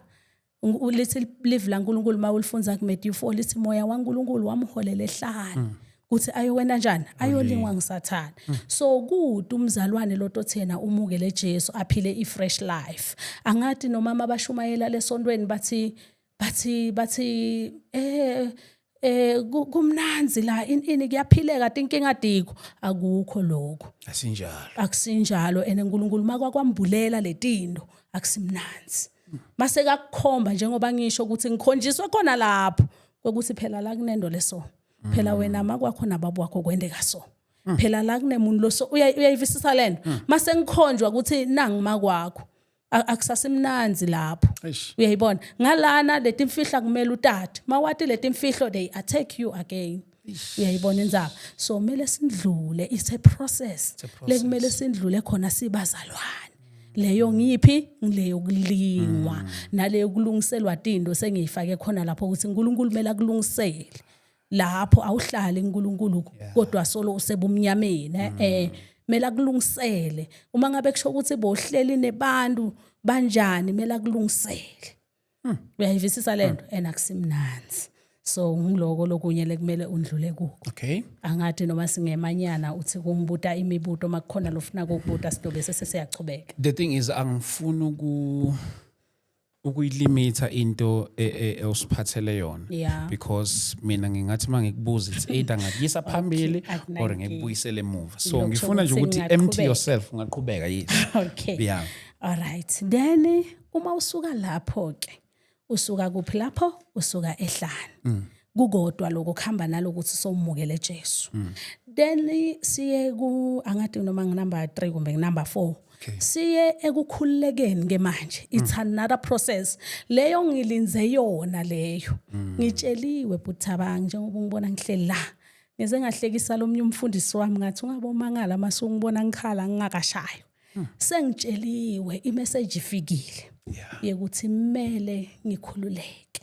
lithi live laNkulunkulu mawulifunza ku Matthew 4, lithi moya waNkulunkulu wamholela ehlane kuthi ayowena njani, ayolingwa ngisathana. So kude umzalwane lotothena umukele Jesu, aphile i-fresh life. Angathi noma abashumayela lesontweni bathi kumnanzi la, ini kuyaphileka, tinkinga dikho, akukho lokho. Asinjalo. Akusinjalo, and uNkulunkulu makwakwambulela letinto, akusimnanzi mase kakukhomba, njengoba ngisho ukuthi ngikhonjiswe khona lapho kwekuthi phela la kunendo leso, phela wena makwakho nababo wakho kwendeka, so phela la kunemuntu lo, so uyayivisisa lento? Mase ngikhonjwa ukuthi nangi makwakho, akusasimnanzi lapho. Eish. Uyayibona ngalana letimfihla kumele utati mawati letimfihlo, they attack you again. Uyayibona indzaba? So kumele sindlule, it's a process. A process. Lekumele sindlule khona sibazalwane. Leyo ngiphi? Ngileyo kulingwa naleyo kulungiselwa tinto, sengiyifake khona lapho ukuthi uNkulunkulu kumele akulungisele lapho. Awuhlali uNkulunkulu kodwa solo usebumnyameni, mele akulungisele. Uma ngabe kusho ukuthi bohleli nebantu banjani, mele akulungisele. Uyayivisisa lento, and akusimnanzi. So ngiloko lokunye lekumele undlule kuko. Angathi noma singemanyana uthi kungibuta imibuto, makukhona lofuna ukubuta, sidobe sese siyachubeka. The thing is, angifuni ukuyilimita into osiphathele yona, because mina ngingathi mangikubuza, it's either ngakuyisa phambili or Akunankinga. ngikubuyisele emuva. So Lokho ngifuna nje ukuthi ukuthi empty ngingaqhubeka. yourself, ungaqhubeka, yes. Okay. All right. Then uma usuka lapho ke, usuka kuphi lapho? Usuka ehlane. Kukodwa lokho kuhamba nalokuthi sowumukele Jesu. Then siye ku, angathi noma nginumber 3 kumbe nginumber 4. Siye ekukhululekeni ke manje. It's another process. Leyo ngilinze yona leyo. Ngitsheliwe, Buthabang, njengoba ungibona ngihleli la. Ngize ngahlekisa lomnye umfundisi wami, ngathi ungabomangala mase ungibona ngikhala ngingakashayo. Sengitsheliwe, imessage ifikile yekuthi kumele ngikhululeke.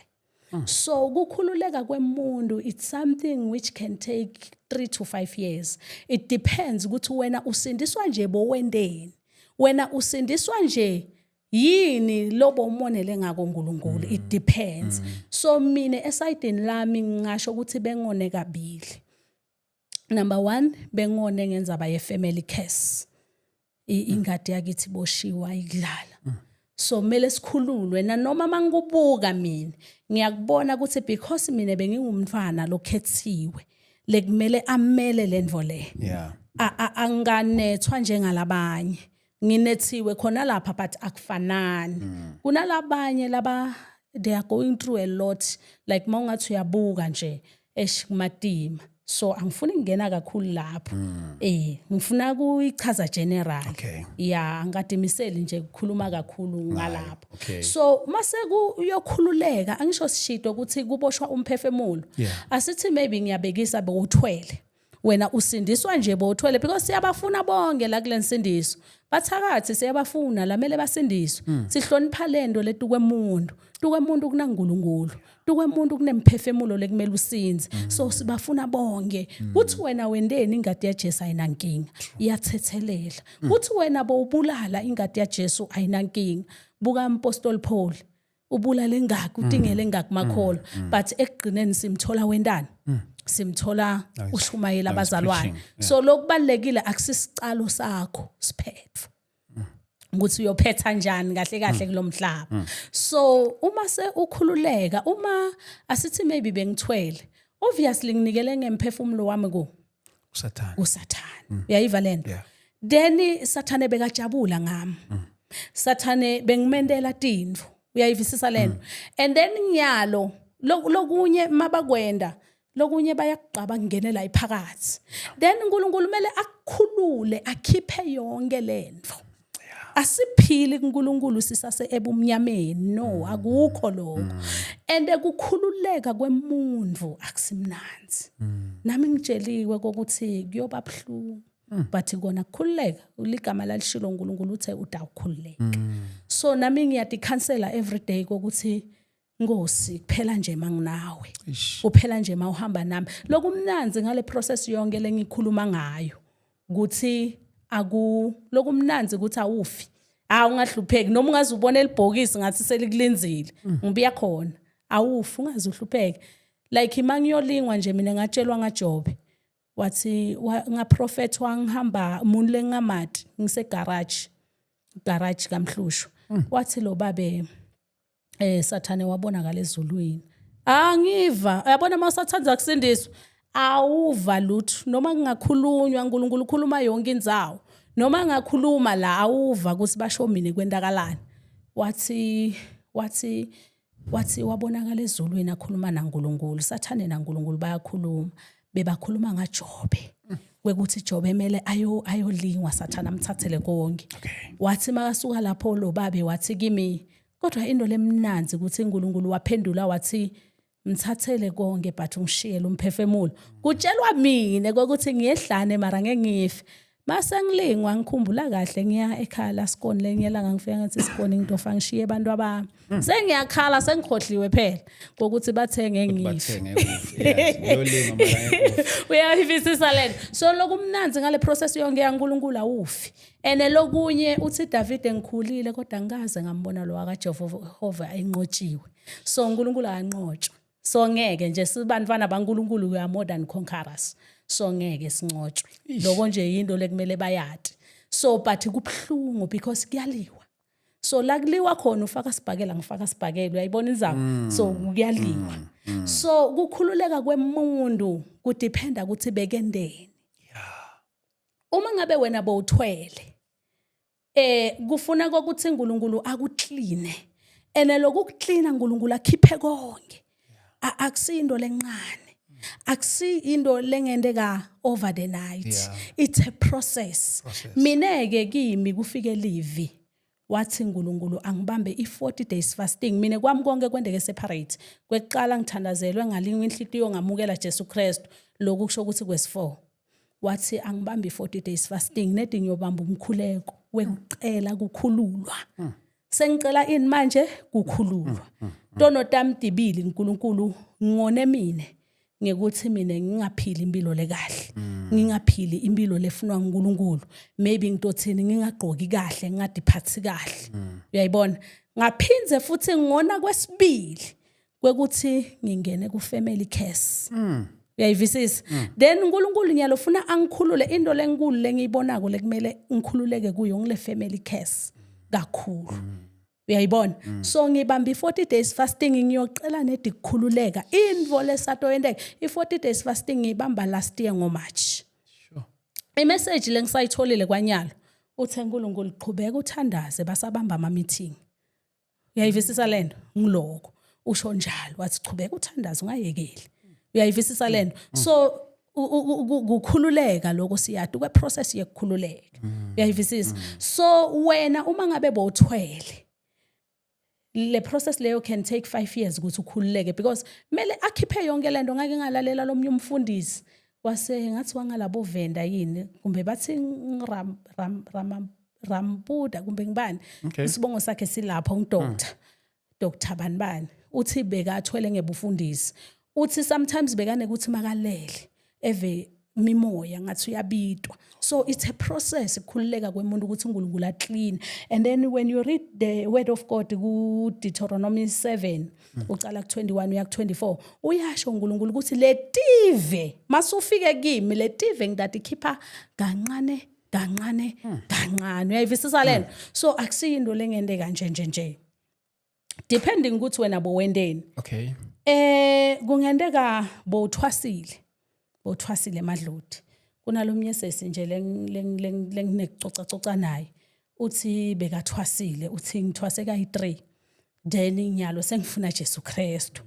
So ukukhululeka kwemuntu, it's something which can take 3 to 5 years. It depends ukuthi wena usindiswa nje bowendeni, wena usindiswa nje yini lobo umonele ngako uNkulunkulu. It depends. So mina esayidini lami ngingasho ukuthi bengone kabili. Number 1, bengone ngenzaba ye family curse. Ingadi yakithi boshiwa ikudlala, so kumele sikhululwe. Nanoma mangikubuka mina, ngiyakubona ukuthi because mina bengingumntwana lokhethiwe lekumele amele lendvo le, anganethwa njengalabanye. Nginethiwe khona lapha, but akufanani. Kunalabanye laba, they are going through a lot, like mawungathi uyabuka nje, esh, kumatima. So angifuni ukungena kakhulu lapho, ngifuna kuyichaza general. Yeah, angikadimiseli nje ukukhuluma kakhulu ngalapho. So mase kuyokhululeka, angisho sishido ukuthi kuboshwa umphefumulo. Asithi maybe, ngiyabekisa, bewuthwele wena, usindiswa nje bowuthwele, because siyabafuna bonke la kule nsindiso. Bathakathi siyabafuna, lamele basindiswe. Sihlonipha lento letukwemuntu, tukwemuntu kunaNkulunkulu, tukwemuntu kunemphefumulo lekumele usinze. So sibafuna bonke. Kuthi wena wendeni, ingadi yaJesu ayinankinga, iyathethelela. Kuthi wena bowubulala, ingadi yaJesu ayinankinga. Buka Apostoli Paul, ubulale ngaki, utingele ngaki makholwa, but ekugcineni simthola wendani? Simthola ushumayela Now he's abazalwane. preaching, yeah. So lokubalekile akusisicalo sakho, siphetho ukuthi uyophetha njani kahle kahle kulomhlaba. So uma se ukhululeka, uma asithi maybe bengithwele, obviously nginikele ngemphefumulo wami ku usathane. Usathane, uyayiva lento? Yeah. Then Sathane bekajabula ngami, Sathane bengimendela tindvu, uyayivisisa lento? And then nyalo lokunye mabakwenda, lokunye bayakugqaba kungenela iphakathi. Then uNkulunkulu kumele akukhulule, akhiphe yonke lento. Asiphili kuNkulunkulu sisase ebumnyameni, no, akukho lokho. And ukukhululeka kwemuntu akusimnanzi. Nami ngitsheliwe kokuthi kuyoba buhlungu, but kona kukhululeka ligama lalishilo uNkulunkulu, uthe utawukhululeka. So nami ngiyadikhansela every day kokuthi, Nkosi, kuphela nje manginawe, kuphela nje mawuhamba nami. Lokumnanzi ngale process yonke lengikhuluma ngayo ukuthi aku lokumnanzi ukuthi awufi, ah, ungahlupheki. Noma ungaze ubone elibhokisi ngathi selikulinzile, ngibuya khona, awufi, ungaze uhlupheke. Like mangiyolingwa nje mina, ngatshelwa ngaJobe, wathi ngaprofethwa ngihamba umuntu lengamati, ngise garage, garage kaMhlushwa. Wathi lo babe, Sathane wabonakala ezulwini. Angiva, uyabona, mawusathanza kusindiswa awuva lutho. Noma kungakhulunywa, uNkulunkulu ukhuluma yonke indzawo. Noma ngakhuluma la, awuva ukuthi basho mina kwentakalani. Wathi wabonakala ezulwini akhuluma naNkulunkulu. Sathane naNkulunkulu bayakhuluma, bebakhuluma ngaJobe kwekuthi Jobe emele ayo ayolingwa, Sathane amthathele konke. Wathi makasuka lapho lo babe wathi kimi, kodwa into lemnanzi ukuthi uNkulunkulu waphendula wathi, "Mthathele konke, but ungishiyele umphefumulo." Kutshelwa mina kokuthi ngiyehlane, mara ngeke ngife. Mase ngilingwa, ngikhumbula kahle, ngiya ekhaya la sikoni lenye ilanga, ngifika ngathi, "Sikoni, ngitofa ngishiye abantu abami." Sengiyakhala, sengikhohliwe phela ngokuthi bathenge ngife. Bathenge kufe. Yes, uyolima mara ngeke ufe. Uyayivisisa lento? So lokumnanzi ngale process yonke yaNkulunkulu, awufi. And lokunye uthi David, "Ngikhulile kodwa ngikaze ngambona lo kaJehova enqotshiwe." So uNkulunkulu akanqotshwa, so ngeke nje sibantwana baNkulunkulu, we are more than conquerors, so ngeke sinqotshwe. Lokho nje yinto lekumele bayati. So but kubhlungu because kuyaliwa. So la kuliwa khona, ufaka sibhakela, ngifaka sibhakela, uyayibona inzaba? So kuyaliwa. So kukhululeka kwemuntu kudependa ukuthi bekendeni. Uma ngabe wena bowuthwele, kufuna kokuthi uNkulunkulu akucleane, ene lokukucleana uNkulunkulu akhiphe konke. Akusinto lencane, akusi into lengenteka over the night. It's a process. Process. Mine ke, kimi kufike livi, wathi uNkulunkulu angibambe i40 days fasting. Mina kwami konke kwendeke separate. Kwekuqala ngithandazelwe, ngalinywa inhlitiyo, ngamukela Jesu Christ. Lokhu kusho ukuthi kwesi4 wathi angibambe i40 days fasting, nedi ngiyobamba umkhuleko wekucela kukhululwa. Sengicela ini manje? Kukhululwa. Tono tami tibili, uNkulunkulu, ngone mine ngekuthi mina ngingaphili impilo lekahle, ngingaphili impilo lefunwa nguNkulunkulu. Maybe ngitothini, ngingagqoki kahle, ngingadiphathi kahle, uyayibona? Ngaphindze futhi ngona kwesibili kwekuthi ngingene ku family curse, uyayivisisa? Then uNkulunkulu nyalo ufuna angikhulule. Into lenkulu lengiyibonako lekumele ngikhululeke kuyo ngile family curse kakhulu, uyayibona? So ngibamba i-40 days fasting, ngiyocela nedi kukhululeka. Intfo lesato yenteka, i-40 days fasting ngiyibamba last year ngoMarch. Imessage lengisayitholile kwanyalo, uthe uNkulunkulu, "Qhubeka uthandaze, basabamba ama meeting." Uyayivisisa lento? Ngiloko usho njalo, wathi, "Chubeka uthandaze, ungayekeli." Uyayivisisa lento? So kukhululeka lokho siyati kwe process yekukhululeka, uyayivisisa? So wena uma ngabe bowuthwele, le process leyo can take 5 years ukuthi ukhululeke, because kumele akhiphe yonke lento. Ngake ngalalela lomnye umfundisi wase ngathi wangalabo Venda yini, kumbe bathi ngiram ram ram Rambuda, kumbe ngibani. Isibongo sakhe silapho, ngidoctor, Dr bani bani. Uthi bekathwele ngebufundisi. Uthi sometimes bekanekuthi makalele eve mimoya ngathi uyabitwa. So it's a process ukukhululeka kwemuntu, ukuthi uNkulunkulu aclean. And then when you read the word of God ku Deuteronomy 7, ucala ku 21 uya ku 24, uyasho uNkulunkulu ukuthi letive masufike kimi, letive ngidati khipha kancane kancane kancane. Uyayivisisa lento? So akusiyinto lengenteka nje nje nje, depending ukuthi wena bowendeni. Kungenteka bowuthwasile, bowuthwasile emadloti. Kunalomnye sesi nje lenginekucoca coca naye, uthi bekathwasile, uthi, "Ngithwase kayi3, then nyalo sengifuna Jesu Kristu."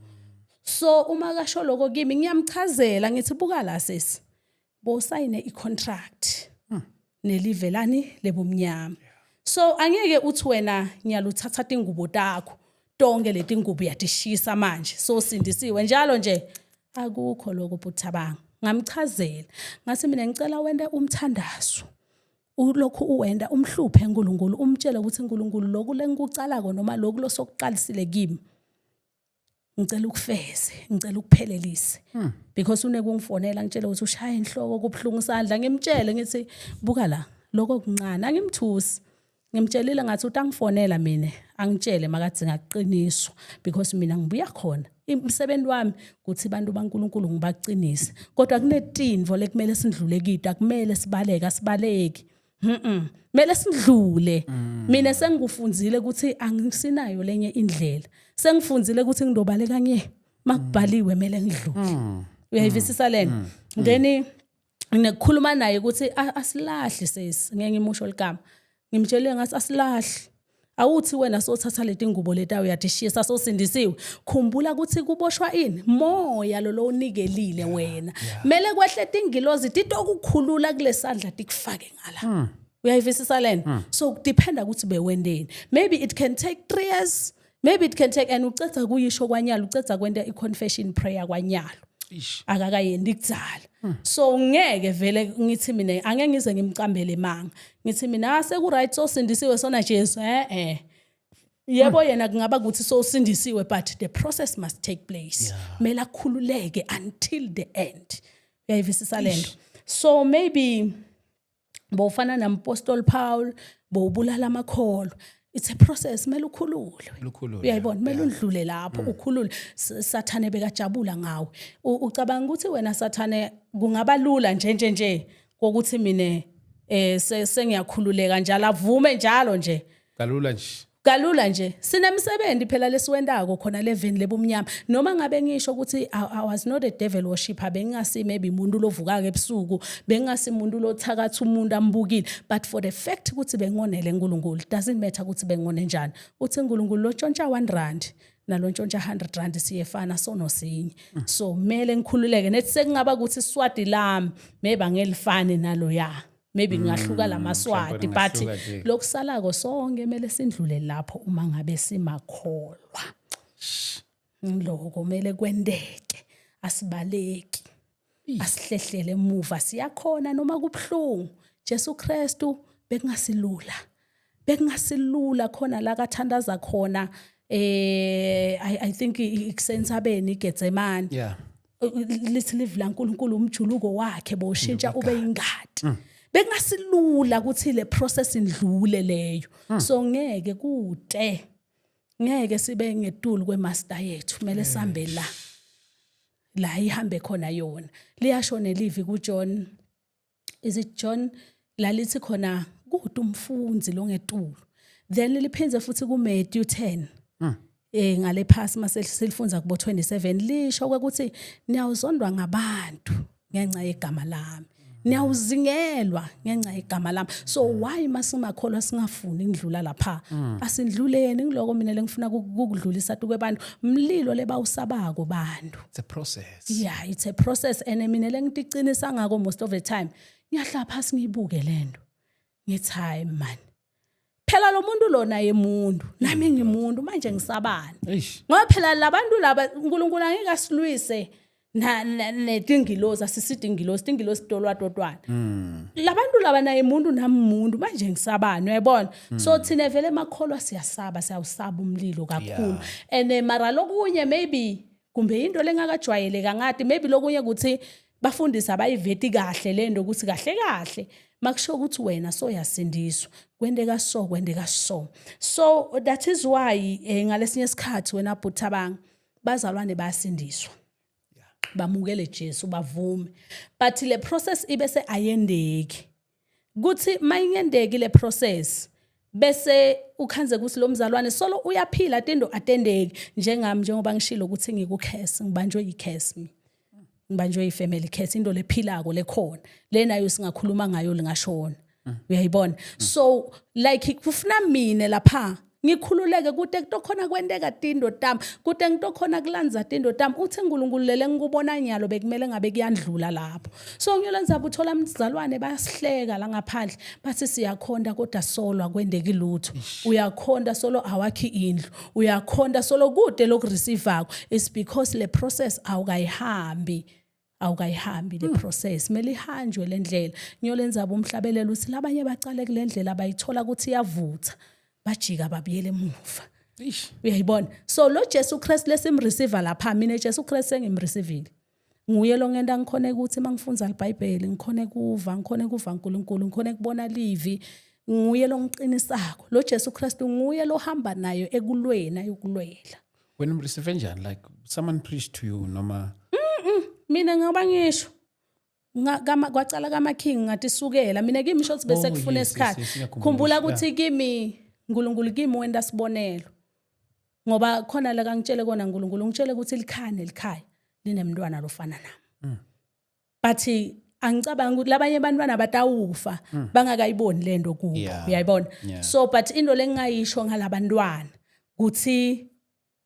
So uma kasho lokho kimi, ngiyamchazela, ngithi, "Buka la sesi, bosayine icontract nelivelani lebumnyama. So angeke uthi wena nyalo uthatha tingubo takho tonke, leti ngubo uyatishisa manje, so sindisiwe njalo nje." Akukho lokho, buthabanga. Ngamchazela ngathi, "Mina ngicela wente umthandazo, ulokhu uwenda umhluphe uNkulunkulu, umtshele ukuthi uNkulunkulu, lokhu lengikucalako noma lokhu losokuqalisile kimi, ngicela ukufeze, ngicela ukuphelelise," because unekungifonela ngitshele ukuthi ushaya inhloko, kubhlungu isandla. Ngimtshele ngithi, "Buka la, lokho kuncane." Angimthusi, ngimtshelile ngathi utangifonela mina angitshele makadzinga kuqiniswa, because mina ngibuya khona, umsebenzi wami ukuthi abantu baNkulunkulu ngibacinise. Kodwa kunetinvo lekumele sindlule kito, akumele sibaleke, asibaleki. Mele sindlule. Mina sengikufunzile ukuthi angisinayo lenye indlela. Sengifunzile ukuthi ngidobaleka ngiye. Makubhaliwe mele ngidlule. Uyayivisisa lena? Then ngikhuluma naye ukuthi asilahli sesi, ngeke ngimusho ligama. Ngimtshele ngathi, "Asilahli. Awuthi wena sothatha leti ngubo leta uyadishisa, sosindisiwe. Khumbula ukuthi kuboshwa ini? Moya lo lowunikelile wena. Mele kwehle tingilozi titokukhulula kulesandla, tikufake ngala." Uyayivisisa lena? So kudependa ukuthi bewendeni. Maybe it can take 3 years, maybe it can take, and ucetha kuyisho kwanyalo, ucetha kwenta i-confession prayer kwanyalo. Ish. Akakayendi kudzala, so ngeke vele ngithi mina angeke ngize ngimcambele manga, ngithi mina aseku right, sosindisiwe sona Jesu. Yebo, yena kungaba ukuthi sosindisiwe, but the process must take place. Kumele akhululeke until the end. Uyayivisisa lento? So maybe bowufana nampostoli Paul, bowubulala amakholwa. It's a process, kumele ukhululwe. Ukhululwe. Uyayibona, kumele undlule lapho, ukhulule. Sathane bekajabula ngawe. Ucabanga ukuthi wena Sathane kungaba lula nje nje nje kokuthi mina sengiyakhululeka njalo, avume njalo nje? Kalula nje. Kalula nje. Sinemsebenzi phela lesiwentako khona leveni lebumnyama. Noma ngabe ngisho ukuthi I was not a devil worshipper, bengingasi maybe umuntu lovuka ebusuku, bengingasi umuntu lothakatha umuntu ambukile, but for the fact ukuthi bengonele uNkulunkulu, doesn't matter ukuthi bengone njani. Uthi uNkulunkulu lo tshontsha 1 rand nalo ntshontsha 100 rand siyefana, sono sinye. So kumele ngikhululeke, nethi sekungaba ukuthi iswati lami maybe angelifani nalo, ya, maybe ngingahluka lamaswati, but Ngahluka nje. Lokusalako sonke kumele sindlule lapho uma ngabe simakholwa. Ngiloko kumele kwendeke, asibaleki, asihlehlele emuva, siyakhona noma kubhlungu. Jesu Kristu bekungasilula, bekungasilula khona la kathandaza khona, I think ikusensabeni iGetsemane. Lithi livi laNkulunkulu umjuluko wakhe boshintsha ube ingadi. Bekungasilula ukuthi le process indlule leyo. So ngeke kude, ngeke sibe ngetulu kwemaster yethu. Kumele sambe la la ihambe khona yona. Liyasho nelivi kuJohn, is it John, lalithi khona kude umfundzi longetulu. Then liphindze futhi kuMatthew 10 ngale phasi mase silifunza kubo 27, lisho ukuthi niyawuzondwa ngabantu ngenxa yegama lami, niyawuzingelwa ngenxa yegama lami. So why masingamakholwa singafuni indlula lapha? Asindluleni. Ngiloko mina lengifuna ukudlulisa tukwebantu, mlilo lebawusabako bantu. It's a process. Yeah, it's a process, and mina lengiticinisa ngako most of the time, ngiyahlala phasi ngiyibuke lento, ngithi hayi man, phela lo muntu lona yemuntu, nami ngimuntu, manje ngisabani? Eish. Ngoba phela labantu laba uNkulunkulu angeke asilwise na netingilozi, asisithi ingilozi, tingilozi tolwa totwana. Labantu laba naye umuntu, nami umuntu, manje ngisabani? Uyayibona? So thina vele emakholwa siyasaba, siyawusaba umlilo kakhulu. And mara lokunye maybe kumbe into lengakajwayeleka, ngathi maybe lokunye ukuthi bafundisi abayiveti kahle lento ukuthi kahle kahle makusho ukuthi wena soyasindiswa, kwenteka so, kwenteka so. So that is why ngalesinye isikhathi wena bhuthabanga, bazalwane bayasindiswa, bamukele Jesu, bavume, but le process ibese ayendeki. Kuthi mayingendeki le process, bese ukhanze ukuthi lo mzalwane solo uyaphila, tindo atendeki. Njengami, njengoba ngishilo ukuthi ngikucurse, ngibanjwe yicurse, mi ngibanjwe yifamily curse, into lephilako lekhona lenayo singakhuluma ngayo lingashona. Uyayibona? So like kufuna mine lapha ngikhululeke kude kutokhona kwenteka tindo tami, kude ngitokhona kulandza tindo tami. Uthi uNkulunkulu lele ngikubona nyalo bekumele ngabe kuyandlula lapho. So ngiyolenza uthola mzalwane bayasihleka la ngaphandle, bathi siyakhonda kodwa solwa kwendeki lutho. Uyakhonda solo awakhi indlu, uyakhonda solo kude lokureceive-ako. It's because le process awukayihambi, awukayihambi le process. Kumele ihanjwe le ndlela. Ngiyolenza umhlabelelo uthi labanye bacale kule ndlela, bayithola ukuthi iyavutha, bajika babuyele emuva. Eish. Uyayibona? So lo Jesu Christ lesimreceive lapha, mina Jesu Christ sengimreceivile, nguye lo ngenta ngikhone ukuthi mangifunza iBhayibheli ngikhone kuva uNkulunkulu, ngikhone kubona livi. Nguye lo ngiqinisako lo Jesu Christ, nguye lo hamba nayo ekulweni ayokulwela. Wena umreceive njani? Like someone preached to you noma? Mina ngoba ngisho kwacala kama king, ngathi sukela mina kimi shothi bese kufuna isikhathi. Yes, ngiyakhumbula. Khumbula ukuthi kimi uNkulunkulu kimi wenda sibonelo, ngoba khona la kangitshele kona uNkulunkulu, ngitshele ukuthi likhane likhaya linemntwana lofana nami, but angicabanga ukuthi labanye abantwana batawufa bangakayiboni lento kubo. Uyayibona? So but into lengingayisho ngalabantwana kuthi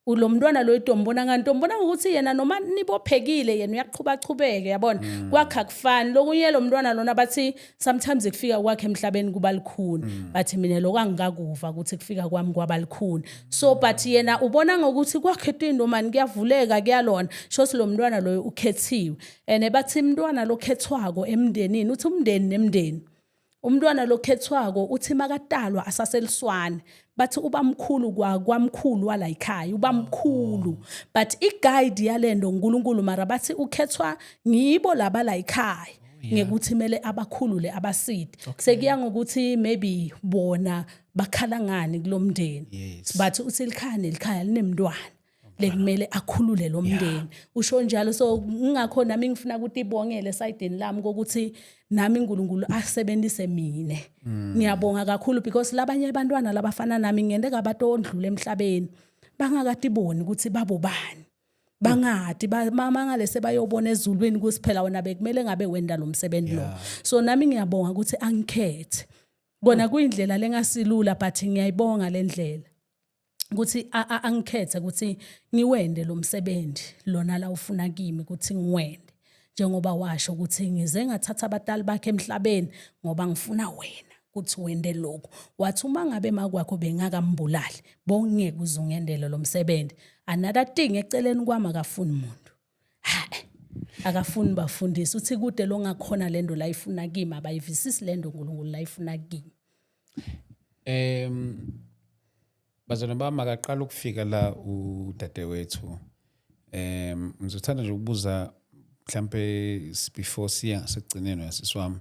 Ulo mntwana lo itombona ngani? Tombona ngokuthi yena noma nibophekile, yena uyaqhubachubeke, yabona. Kwakhe akufani lokunye. Lo mntwana lona bathi sometimes kufika kwakhe emhlabeni kuba likhuni, bathi mina lokho angikakuva ukuthi kufika kwami kwaba likhuni. So but yena ubona ngokuthi kwakhe tinto mani kuyavuleka, kuyalona. Shothi lo mntwana loyo ukhethiwe, and bathi umntwana lokhethwako emndenini, uthi umndeni nemndeni, umntwana lokhethwako uthi makatalwa asaseliswane, bathi uba mkhulu kwa kwamkhulu wala ekhaya, uba mkhulu. But i-guide yalento uNkulunkulu, mara bathi ukhethwa ngibo laba la ekhaya ngekuthi kumele abakhulule abaside. Sekuya ngokuthi maybe bona bakhala ngani kulomndeni. But uthi likhaya nelikhaya linemntwana lekumele akhulule lo mndeni, usho njalo. So ngingakho nami ngifuna ukuthi ibongele esayidini lami kokuthi nami uNkulunkulu asebenzise mina. Ngiyabonga kakhulu because labanye abantwana labafana nami ngenteka batondlula emhlabeni bangakatiboni ukuthi babobani, bangadi mangale sebayobona ezulwini ukuthi phela wena bekumele ngabe wenda lo msebenzi lo. So nami ngiyabonga ukuthi angikhethe kona. Kuyindlela lengasilula, but ngiyayibonga le ndlela ukuthi angikhethe ukuthi ngiwende lo msebenzi lona la ufuna kimi ukuthi ngiwende, njengoba washo ukuthi ngize ngathatha abatali bakhe emhlabeni ngoba ngifuna wena ukuthi wende lokhu. Wathi uma ngabe makwakho bengakambulali, bongeke uzungendele lo msebenzi. Another thing, eceleni kwami akafuni muntu, ha, akafuni bafundisi. Uthi kude longakhona lento la ifuna kimi, abayivisisi lento uNkulunkulu la ifuna kimi. Bazalwane bami, akaqala ukufika la udadewethu. Ngizothanda nje ukubuza mhlambe before siya ngasekugcineni, sisi wami.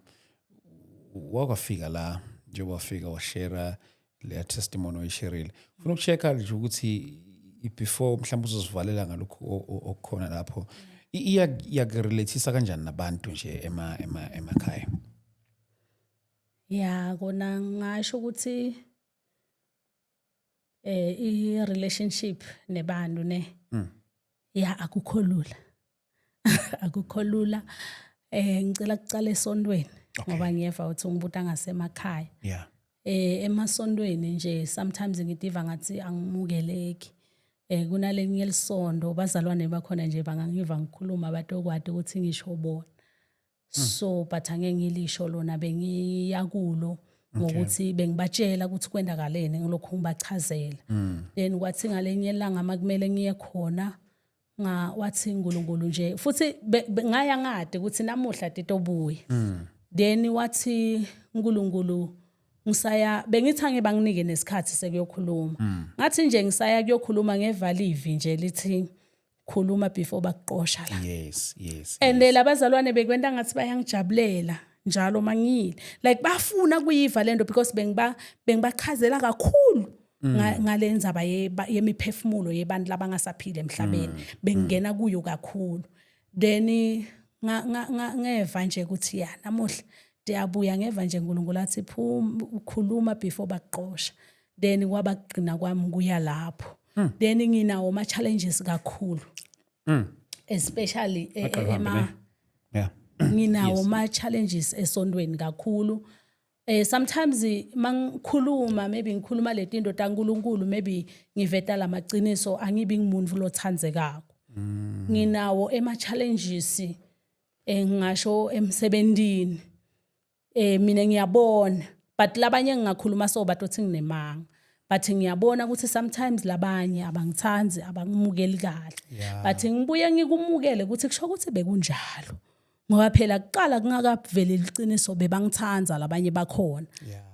Wakwafika la, njengoba wafika washare leya testimony oyisharile. Ufuna ukucheck nje ukuthi before mhlawumbe uzosivalela ngalokhu okukhona lapho, iyakurelateisa kanjani nabantu nje ema ema emakhaya? Ya, kona ngasho ukuthi i relationship nebantu ne, ya, akukho lula, akukho lula. Ngicela kucala esontweni ngoba ngiyeva ukuthi ungibuta ngasemakhaya. Emasontweni nje sometimes ngitiva ngathi angimukeleki. Kunalenye lisondo, bazalwane bakhona nje bangangiva ngikhuluma batokwati ukuthi ngisho bona. So but angeke ngilisho lona. Bengiya kulo ngokuthi bengibatshela ukuthi kwendakaleni, ngilokhu ngibachazela. Then kwathi ngalenye ilanga makumele ngiye khona, nga wathi uNkulunkulu nje futhi ngaya ngade ukuthi namuhla titobuya. Then wathi uNkulunkulu ngisaya, bengithi ange banginike nesikhathi sekuyokhuluma. Ngathi nje ngisaya kuyokhuluma, ngeva livi nje lithi, "Khuluma before bakuqosha la." And labazalwane bekwenta ngathi bayangijabulela njalo mangiyile, like bafuna kuyiva lento because bengibachazela kakhulu ngale ndzaba yemiphefumulo yebantu labangasaphila emhlabeni. Bengingena kuyo kakhulu. Then ngeva nje ukuthi ya, namuhla ndiyabuya. Ngeva nje uNkulunkulu athi, "Phuma, ukhuluma before bakuqosha." Then kwaba kugcina kwami kuya lapho. Then nginawo ama challenges kakhulu, especially Aqala uhambe, ema ne? Nginawo ama challenges esontweni kakhulu. Sometimes mangikhuluma, maybe ngikhuluma letinto taNkulunkulu, maybe ngiveta lamaqiniso, angibi ngumuntu lothandzekako. Nginawo ema challenges, ngisho emsebentini. Mina ngiyabona, but labanye ngingakhuluma so batothi nginemanga, but ngiyabona ukuthi sometimes labanye abangithandi, abangimukeli kahle. But ngibuye ngikumukele ukuthi kusho ukuthi bekunjalo ngoba phela kuqala kungakaveli iqiniso bebangithanda labanye bakhona.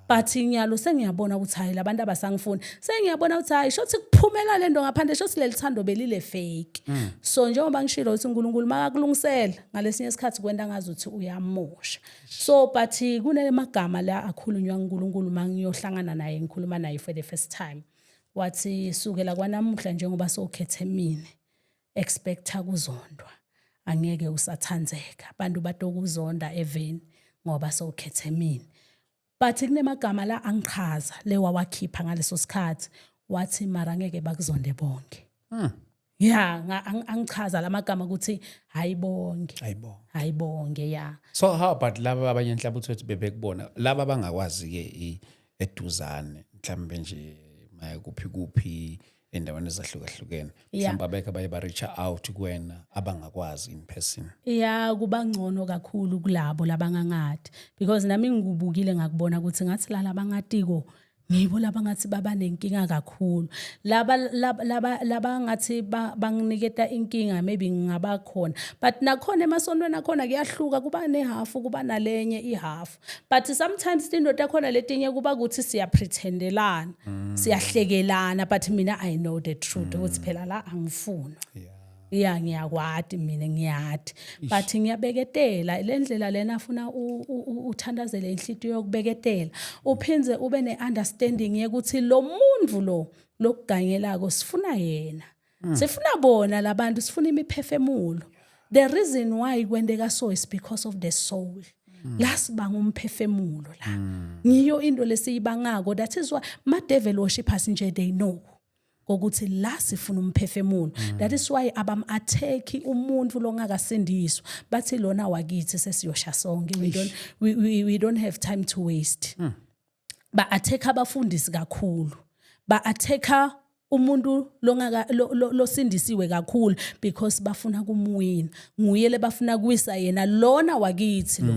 But ngiyalo sengiyabona ukuthi hayi, labantu abasangifuni. Sengiyabona ukuthi hayi, shothi kuphumela lento ngaphandle, shothi leli thando belile fake. So njengoba ngishilo ukuthi uNkulunkulu makakulungisela ngalesinye isikhathi kwenta ngazuthi uyamosha. So but kunemagama la akhulunywa uNkulunkulu mangiyohlangana naye, ngikhuluma naye for the first time, wathi, "Sukela kwanamuhla, njengoba sokhethe mina, expecta kuzondwa. Angeke usathandzeka, abantu batokuzonda eveni ngoba sokhethe mina." But kunemagama la angichaza le wawakhipha ngaleso sikhathi, wathi, "Mara ngeke bakuzonde bonke." Ya, angichaza lamagama ukuthi hayi bonke. Hayibo. Hayi bonke, ya. So how about laba abanye mhlawumbe uthi bebekubona, laba abangakwazi ke eduzane mhlawumbe nje maye kuphi kuphi? Endaweni ezahlukahlukene. Yeah. Mhlawumbe abekho abaye ba-reach out kuwena abangakwazi in person. Ya, kuba ngcono kakhulu kulabo labangangadi because nami ngikubukile, ngakubona ukuthi ngathi la labangatiko ngibo labangathi baba nenkinga kakhulu, laba ngathi banginiketa inkinga. Maybe ngingaba khona, but nakhona emasontweni akhona kuyahluka, kuba nehafu, kuba nalenye ihafu, but sometimes tinto takhona letinye kuba kuthi siyaprethendelana, siyahlekelana, but mina I know the truth ukuthi phela la angifuni. Ya, ngiyakwati mina, ngiyati, but ngiyabeketela. Le ndlela lena afuna uthandazele inhlitiyo yokubeketela, uphindze ube ne-understanding yekuthi lo muntu lo lokugangelako sifuna yena, sifuna bona labantu, sifuna imiphefemulo. The reason why kwenteka so is because of the soul. La sibanga umphefemulo la, ngiyo into lesiyibangako. That is why ma-devil worshippers nje, they know kokuthi la sifuna umphefemulo. That is why abam-attack umuntu longakasindiswa, bathi lona wakithi, sesiyosha sonke, we don't have time to waste. Ba-attack abafundisi kakhulu, ba-attacka umuntu longaka losindisiwe kakhulu because bafuna kumwina, nguye le bafuna kuwisa yena, lona wakithi lo.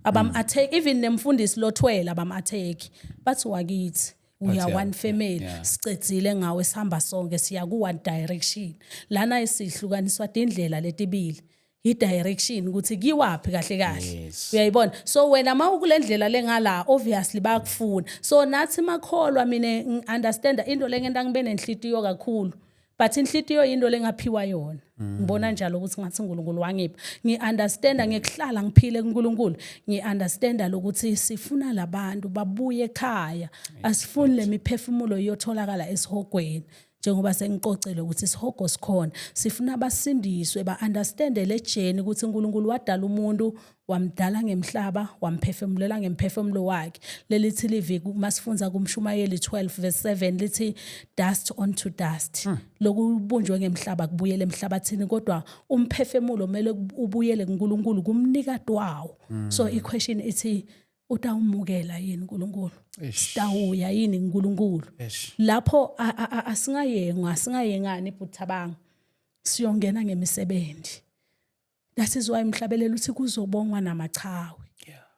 Abam-attack even nemfundisi lothwele, abam-attack, bathi wakithi, we are one family. Sicedzile ngawe, sihamba sonke, siya ku one direction. Lana isihlukaniswa tindlela letibili, i-direction ukuthi kiwaphi kahle kahle. Uyayibona? So wena ma ukule ndlela lengala, obviously bayakufuna. So nathi makholwa, mina ngi-understanda into lengenta ngibe nenhlitiyo kakhulu, but inhlitiyo yinto lengaphiwa yona. Ngibona njalo ukuthi ngathi uNkulunkulu wangipha, ngi-understanda ngekuhlala ngiphile kuNkulunkulu, ngi-understanda lokuthi sifuna labantu babuye ekhaya, asifuni lemiphefumulo iyotholakala esihogweni, njengoba sengixoxele ukuthi isihogo sikhona. Sifuna basindiswe, ba-understande le journey ukuthi uNkulunkulu wadala umuntu, wamdala ngemhlaba, wamphefumulela ngemphefumulo wakhe. Lelithi livi masifunza kumshumayeli 12 verse 7, lithi, "Dust onto dust." Lokubunjwe ngemhlaba kubuyele emhlabathini, kodwa umphefumulo kumele ubuyele kuNkulunkulu, kumnikati wawo. So i-question ithi, utawumukela yini uNkulunkulu? Sitawuya yini kuNkulunkulu? Lapho asingayengwa, asingayengani, buthabanga, siyongena ngemisebenzi. That is why umhlabelelo uthi kuzobongwa namachawe.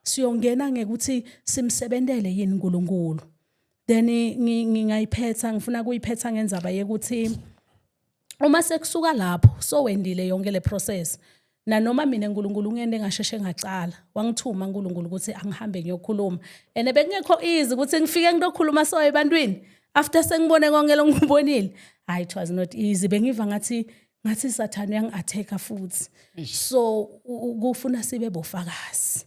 Siyongena ngekuthi simsebentele yini uNkulunkulu. Then ngingayiphetha, ngifuna kuyiphetha ngenzaba yekuthi uma sekusuka lapho sowendile yonke le process, nanoma mina uNkulunkulu ungente ngasheshe ngacala, wangithuma uNkulunkulu ukuthi angihambe ngiyokhuluma, and bekungekho easy ukuthi ngifike ngiyokhuluma so ebantwini after sengibone konke lokubonile. Hayi, it was not easy. Bengiva ngathi Sathane uyangi-attacka futhi. So kufuna sibe bofakazi,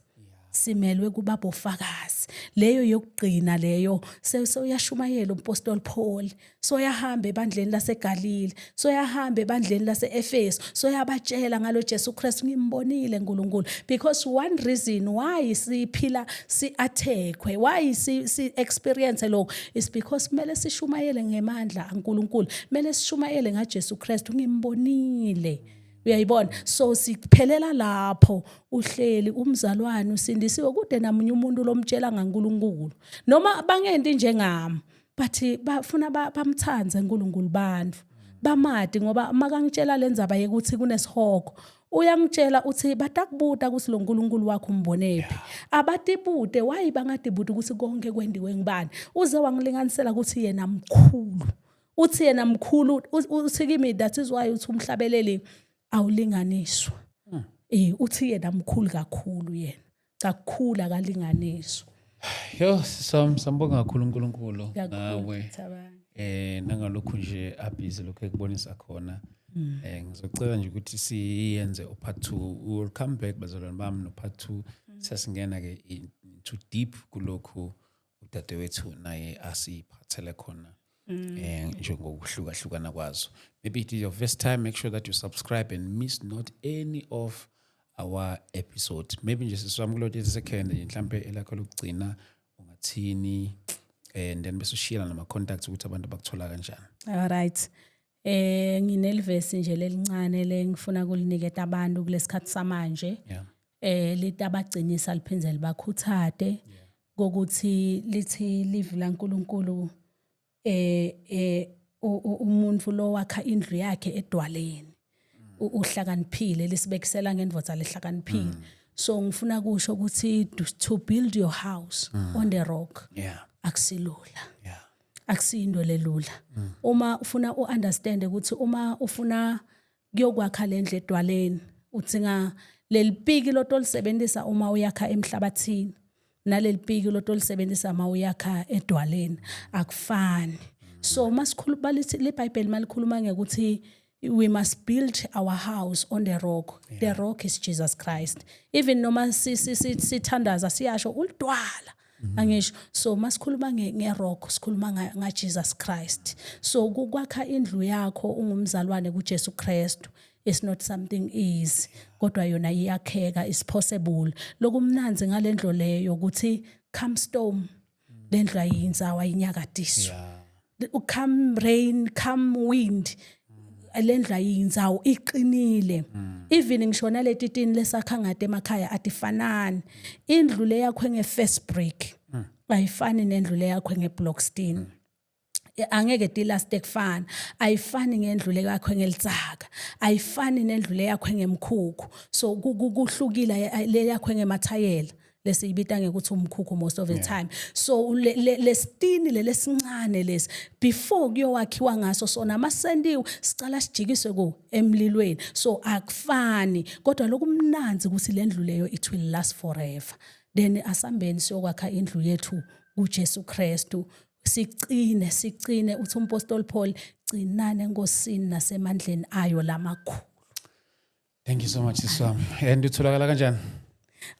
simelwe kuba bofakazi. Leyo yokugcina leyo, sewuyashumayela umpostoli Paul, soyahamba ebandleni laseGalile, soyahamba ebandleni lase-Efeso, soyabatshela ngalo Jesu Christ, ngimbonile uNkulunkulu. Because one reason why siphila si-attackwe, why si experience lokho, is because kumele sishumayele ngemandla aNkulunkulu, kumele sishumayele ngaJesu Christ, ngimbonile. Uyayibona? So siphelela lapho uhleli umzalwane usindisiwe, kude namunye umuntu lomtshela ngaNkulunkulu, noma bangenti njengami, but bafuna bamthandze uNkulunkulu, bantu bamadi, ngoba makangitshela lenzaba yekuthi kunesihogo, uyangitshela uthi batakubuta ukuthi lo nkulunkulu wakho umbonephi. Abatibute wayi bangadibuti ukuthi konke kwendiwe ngibani. Uze wangilinganisela ukuthi yena mkhulu, uthi yena mkhulu, uthi kimi, that is why uthi umhlabeleli awulinganiswa. Uthi yena mkhulu kakhulu, yena kakhulu, akalinganiswa. Yo, sam sambonga kakhulu uNkulunkulu Kakhulu, ngawe. Thabani. Nangalokhu nje abhizi lokho ekubonisa khona. Ngizocela nje ukuthi siyenze u-part 2. We will come back, bazalwane bami, no part 2. Sesingena ke into deep kulokhu udadewethu naye asiphathele khona. Njengokuhlukahlukana kwazo. Maybe it is your first time, make sure that you subscribe and miss not any of our episodes. Maybe nje siswami kulo 30 second nje mhlambe elakho lokugcina ungathini, and then bese ushiyela nama contacts ukuthi abantu bakuthola kanjani. All right. Nginelivesi nje lelincane lengifuna kuliniketa abantu kulesikhathi samanje. Litabagcinisa liphindze libakhuthate kokuthi lithi livi laNkulunkulu. Umuntu lo wakha indlu yakhe edwaleni uhlakaniphile, lisibekisela ngendvodza lehlakaniphile. So ngifuna kusho ukuthi to build your house on the rock akusilula. Akusiyinto lelula. Uma ufuna uunderstand ukuthi uma ufuna kuyokwakha lendlu edwaleni, udzinga lelipiki lotolisebenzisa uma uyakha emhlabathini naleli piki lotolisebenzisa uma uyakha edwaleni akufani. So masikhuluma lithi liBhayibheli, malikhuluma ngekuthi we must build our house on the rock, the rock is Jesus Christ. Even noma sithandaza siyasho ulidwala, angisho? So masikhuluma nge-rock, sikhuluma nga Jesus Christ. So kukwakha indlu yakho ungumzalwane kuJesu Kristu is not something easy, kodwa yona iyakheka, is possible. Lokumnanzi ngalendlo leyo ukuthi come storm, lendlu ayinzawo, ayinyakatiswa. Come rain, come wind, lendlu ayinzawo, iqinile. Even ngisho naleti tini lesakha ngate emakhaya atifanani. Indlu leyakhwe nge-first brick ayifani nendlu leyakhwe nge-block steel, angeke tilaste kufana. Ayifani ngendlu leyakho ngelitsaka, ayifani nendlu leyakho ngemkhukhu. So kuhlukile leyakho ngemathayela lesiyibita ngekuthi umkhukhu most of the time. So lesitini lelesincane lesi, before kuyowakhiwa ngaso sona, masendiwe sicala sijikiswe ku emlilweni. So akufani, kodwa lokumnanzi ukuthi le ndlu leyo, it will last forever. Then asambeni siyokwakha indlu yethu kuJesu Kristu, sicine, sicine. Uthi umpostoli Paul, "Cinane enkosini nasemandleni ayo lamakhulu." Thank you so much, siswami. And utholakala kanjani?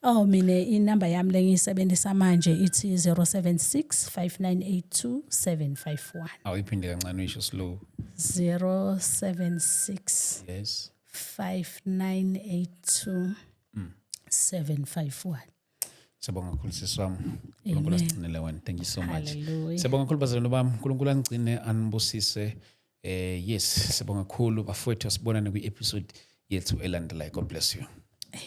Oh, mina inamba yami lengiyisebenzisa manje ithi 076 5982 751. Awuyiphinde kancane, uyisho slow. 076 5982 751. Siyabonga kakhulu, siswami. uNkulunkulu asigcinele wena. Thank you so much. Hallelujah. Siyabonga kakhulu, bazalwane bami. uNkulunkulu anigcine, anibusise. Yes, siyabonga kakhulu, bafowethu. Asibonane kwi-episode yethu elandelayo. God bless you.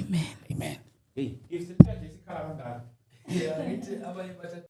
Amen. Amen. If sikhala kangaka. Yeah, ngithi abanye bathatha